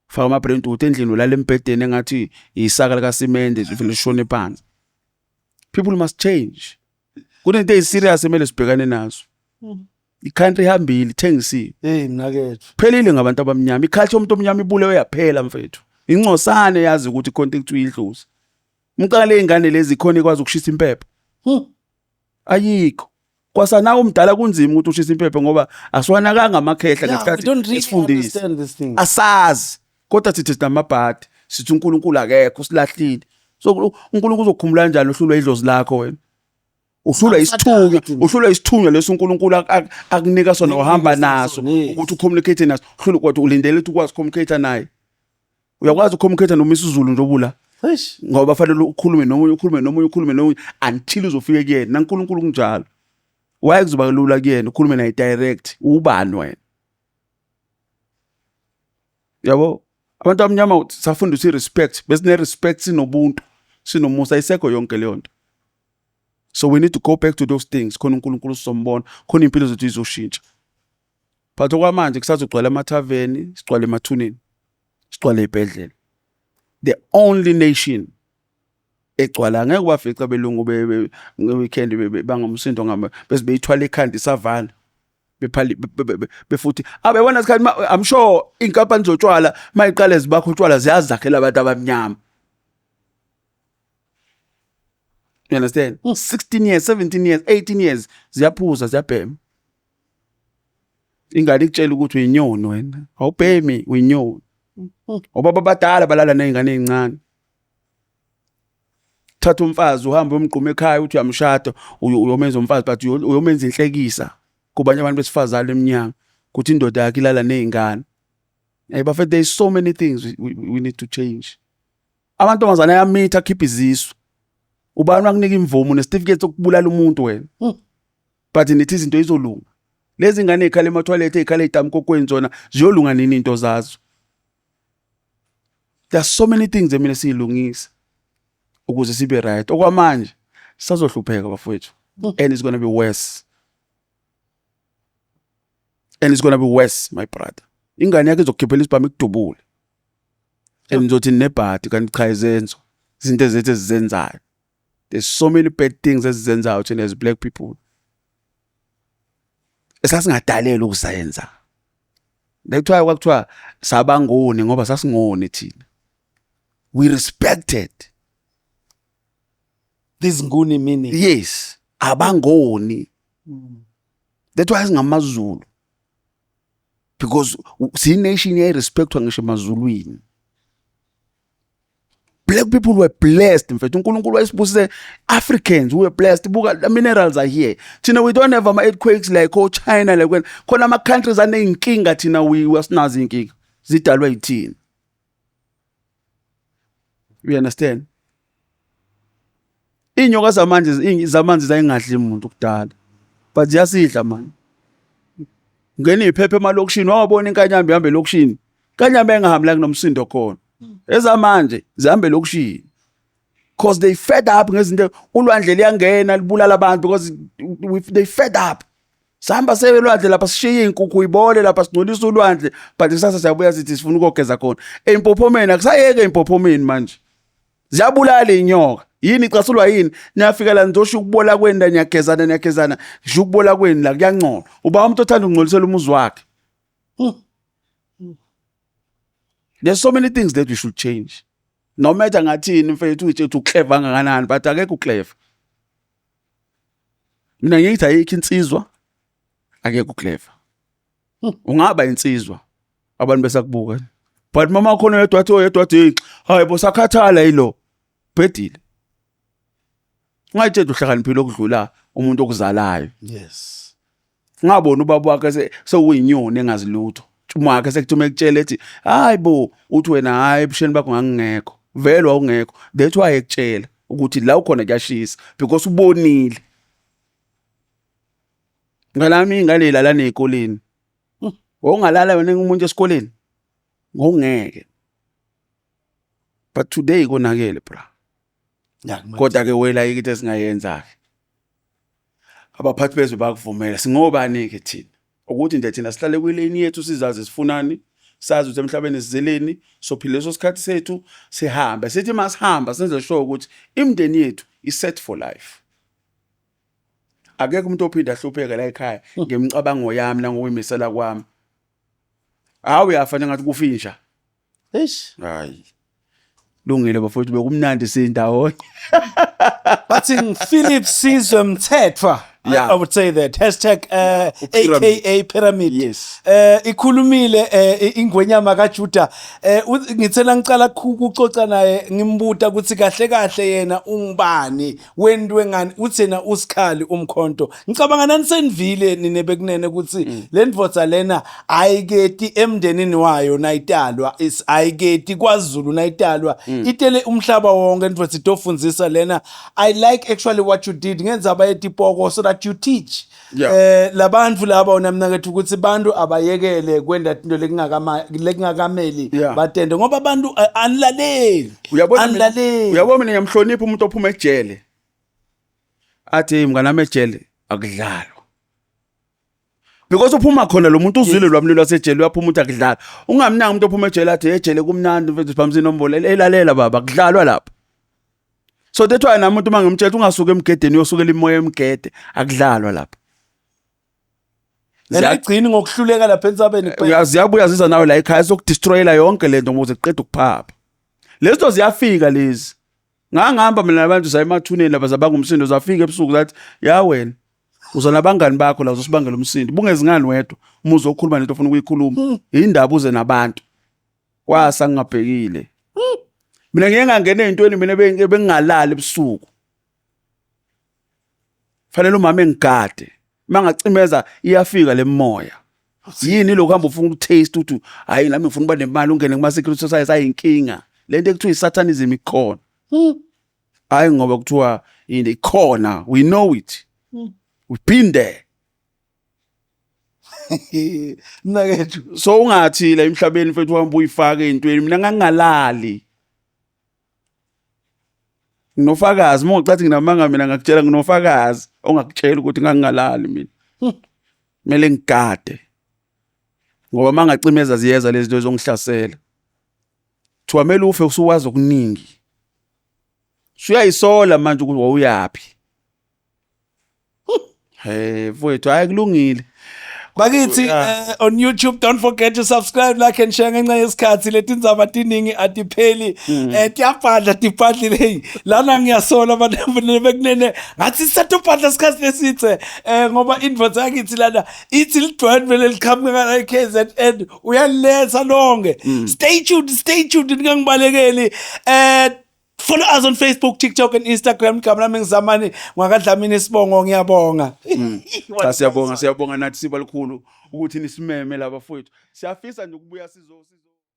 Faka ama Brentwood endlini, ulala embhedeni engathi isaka lika simende vele lishone phansi. People must change. Kunento eziserious emele sibhekane nazo. I-country ihambile, ithengisiwe. Hey mnakethu. Phelile ngabantu abamnyama. Iculture yomuntu omnyama ibulewe yaphela, mfethu. Incosane yazi ukuthi khona into ekuthiwa idlozi. Umqala ley'ngane lezi khona ikwazi ukushisa impepho. Ayikho. Kwasana umdala kunzima ukuthi ushise impepho ngoba asiwanakanga amakhehla Yeah, we ngesikhathi don't really esifundisa. understand this thing. Asazi. Kodwa sithi sinamabhadi, sithi uNkulunkulu akekho, usilahlile. So uNkulunkulu uzokukhumula kanjani uhlulwa idlozi lakho wena? Uhlulwa isithunywa, uhlulwa isithunywa leso uNkulunkulu akunika sona uhamba naso ukuthi ucommunicate naso. Uhlulwa kodwa ulindele ukuthi ukwazi communicate naye. Uyakwazi ucommunicate noma isiZulu nje obula. Eish. Ngoba fanele ukhulume nomunye, ukhulume nomunye, ukhulume nomunye until uzofika kuyena. NaNkulunkulu kunjalo. Why kuzoba lula kuyena ukhulume naye direct? Ubani wena? Yabo, abantu abamnyama safundiswa i-respect, besine respect, sinobuntu, sinomusa, ayisekho yonke leyo nto. So we need to go back to those things khona uNkulunkulu sizombona, khona impilo zethu izoshintsha. But okwamanje kusazogcwala emathaveni, sigcwale emathuneni, sigcwale ey'bhedlela. The only nation egcwala, ngeke ubafice abelungu nge-weekend bangomsindo ngama bese beyithwala ekhanda isavana bephali befuthi abebona isikhathi. I'm sure inkampani zotshwala mayiqale zibakho utshwala ziyazakhela abantu abamnyama. You understand? 16 years, 17 years, 18 years, ziyaphuza, ziyabhema. Ingane ikutshela ukuthi uyinyoni wena, awubhemi, uyinyoni. Obaba abadala balala nezingane ezincane. Thatha umfazi uhambe uyomgquma ekhaya uthi uyamshada, uyomenza umfazi, but uyomenza inhlekisa kubanye abantu besifazane eminyango ukuthi indoda yakhe ilala nezingane. Hey bafethu, there is so many things we need to change. Amantombazane ayamitha, akhipha izisu. Ubani wakunika imvumo nesitifiketi sokubulala umuntu wena? But nithi izinto izolunga. Lezi ngane ezikhala emathoyilethe, ezikhala ey'tamkokweni, zona ziyolunga nini into zazo? There are so many things emele siyilungise ukuze sibe right. Okwamanje sisazohlupheka bafowethu, and it's going to be worse, and it's going to be worse, my brother. Ingane yakhe izokukhiphela isibhamu ikudubule and nizothi nebhadi, kanti cha, izenzo izinto ezethu ezizenzayo. There's so many bad things esizenzayo thina as black people esasingadalelwa ukuzenza. Bekuthiwa kwakuthiwa sabangoni ngoba sasingoni thina. We respected This Nguni meaning. Yes, abangoni. That's why singamaZulu, because siyi-nation yayirespectwa ngisho emazulwini. Black people were blessed mfethu. uNkulunkulu wayesibusise. Africans, we were blessed. Buka, the minerals are here. Thina we don't have ama earthquakes like o China, like when khona ama countries aneyinkinga, thina we asinazo inkinga, zidalwa yithina. You understand? Inyoka zamanje zamanzi zayingadli umuntu kudala, but ziyasidla manje. Ngena iphepha emalokishini, wawabona inkanyamba ihamba elokishini? Inkanyamba engahambi la kunomsindo khona. Ezamanje zihamba elokishini cause they fed up ngezinto. Ulwandle liyangena libulala abantu because they fed up. Sihamba sebelwandle lapha, sishiye iy'nkukhu ibole lapha, singcolisa ulwandle, but kusasa siyabuya sithi sifuna ukogeza khona empophomeni. Akusayeke empophomeni manje, ziyabulala iy'nyoka. Yini icasulwa yini? Niyafika la nizoshiya ukubola kwenu la, niyagezana, niyagezana, ngisho ukubola kwenu la kuyangcola. Uba umuntu othanda ukungcolisela umuzi wakhe. There's so many things that we should change. No matter ngathini mfethu, uyitshe ukuthi uclever kangakanani, but akekho uclever. Mina ngithi ayikho insizwa, akekho uclever. Ungaba insizwa abantu besakubuka. But mama khona yedwa athi oyedwa athi hey, hayi bo, sakhathala yilo bhedile. Ungayitshela uhlakaniphile okudlula umuntu okuzalayo. Ngabona ubaba wakhe sewuyinyoni engazi lutho. Uma wakhe sekuthi ekutshela ethi hayi bo, uthi wena hayi, ebusheni bakho ngangingekho, vele wawungekho. That's why ekutshela ukuthi la ukhona kuyashisa, because ubonile. Ngalami ingane ilala nezikoleni, wawungalala wena umuntu esikoleni ngongeke, but today konakele, bra. Kodwa ke wela ikithi esingayenza ke, abaphathi bezwe bakuvumela, singobani ke thina ukuthi nje thina sihlale kwilane yethu, sizazi sifunani, sazi ukuthi emhlabeni sizeleni, sophila leso sikhathi sethu, sihambe, sithi masihamba senze sure ukuthi imindeni yethu is set for life. Akekho umuntu ophinda ahlupheke la ekhaya ngemicabango yami nangokuyimisela kwami. Hawu, uyafa njengathi kufinja. Eish. Hayi, lungile bafowethu, bekumnandi sindawonye. Bathi Philip Sizwe Mthethwa. I would say that hashtag Pyramid. AKA Pyramid. Yes. Ikhulumile ingwenyama kaJuda. Ngithela ngicala ukuxoxa naye, ngimbuta ukuthi kahle kahle yena ungubani, wendwe ngani, uthi yena usikhali umkhonto. Ngicabanga nani senivile nine bekunene ukuthi le ndvodza lena ayiketi emndenini wayo nayitalwa, ayiketi kwaZulu nayitalwa, itele umhlaba wonke ndvodza itofundzisa lena. I like actually what you did ngenza abayetipoko so that you teach labantu laba wona mnakethu ukuthi bantu abayekele kwenda into lekungakameli batende, ngoba abantu anilaleli. Uyabona mina, Anilaleli. uyabona mina ngiyamhlonipha umuntu ophuma ejele athi, "Hey mngani wami, ejele akudlalwa," because uphuma khona lo muntu uzwile lwamlilo wasejele, uyaphuma uthi akudlalwa. Ungamnanga umuntu ophuma ejele athi ejele kumnandi mfethu, siphamisa inombolo. Elalela baba, akudlalwa lapho. So that's why nami umuntu uma ngimtshela ungasuka emgedeni uyosukela imoya emgede, akudlalwa lapho. Ayigcini ngokuhluleka lapha entsabeni kuphela. Ziyabuya ziza nawe la ekhaya, sokudestroyela yonke lento ngoba uzeqeda ukuphapha. Lezi zinto ziyafika lezi. Ngangihamba mina nabantu saya emathuneni lapha, zabanga umsindo, zafika ebusuku zathi, ya wena uza nabangani bakho la, uzosibangela umsindo, bungezingani wedwa uma uzokhuluma nento ofuna ukuyikhuluma, indaba uze nabantu. Kwasa ngingabhekile mina, ngeke ngangena ey'ntweni mina bengingalali ebusuku, fanele umama engigade, mangacimeza iyafika lemoya. Yini lokhu hamba ufuna ukutaste ukuthi hayi nami ngifuna ukuba nemali, ungene kuma secret society, ayinkinga lento ekuthiwa isatanism ikhona. Hayi, ngoba kuthiwa yini ikhona, we know it, we've been there. Mnakethu. So ungathi la emhlabeni mfethu uhamba uyifake ey'ntweni. Mina ngangingalali, nginofakazi. Uma ungacathi nginamanga, mina ngakutshela, nginofakazi ongakutshela ukuthi ngangingalali mina, kumele ngigade ngoba uma ngacimeza ziyeza lezi zinto ezongihlasela. Kuthiwa kumele ufe usuwazi okuningi, usuyayisola manje ukuthi wawuyaphi. Hey mfowethu, hayi kulungile. Bakithi, on YouTube, don't forget to subscribe, like and share. Ngenxa yesikhathi, letindzaba tiningi, atipheli, tiyabhadla, tibhadlile. Hey, lana ngiyasola abantu bekunene ngathi sisatobhadla isikhathi lesithe, ngoba indvodza yakithi lana ithi lidwendwe vele liqhamuka ngala e-KZN, uyaliletha lonke. Stay tuned, stay tuned, ningangibalekeli. Follow us on Facebook, TikTok and Instagram. Igama lami ngizamani ngwakadlamini isibongo. Ngiyabonga. Cha, siyabonga, siyabonga nathi siba likhulu ukuthi nisimeme laba fowethu. Siyafisa nje ukubuya sizo sizo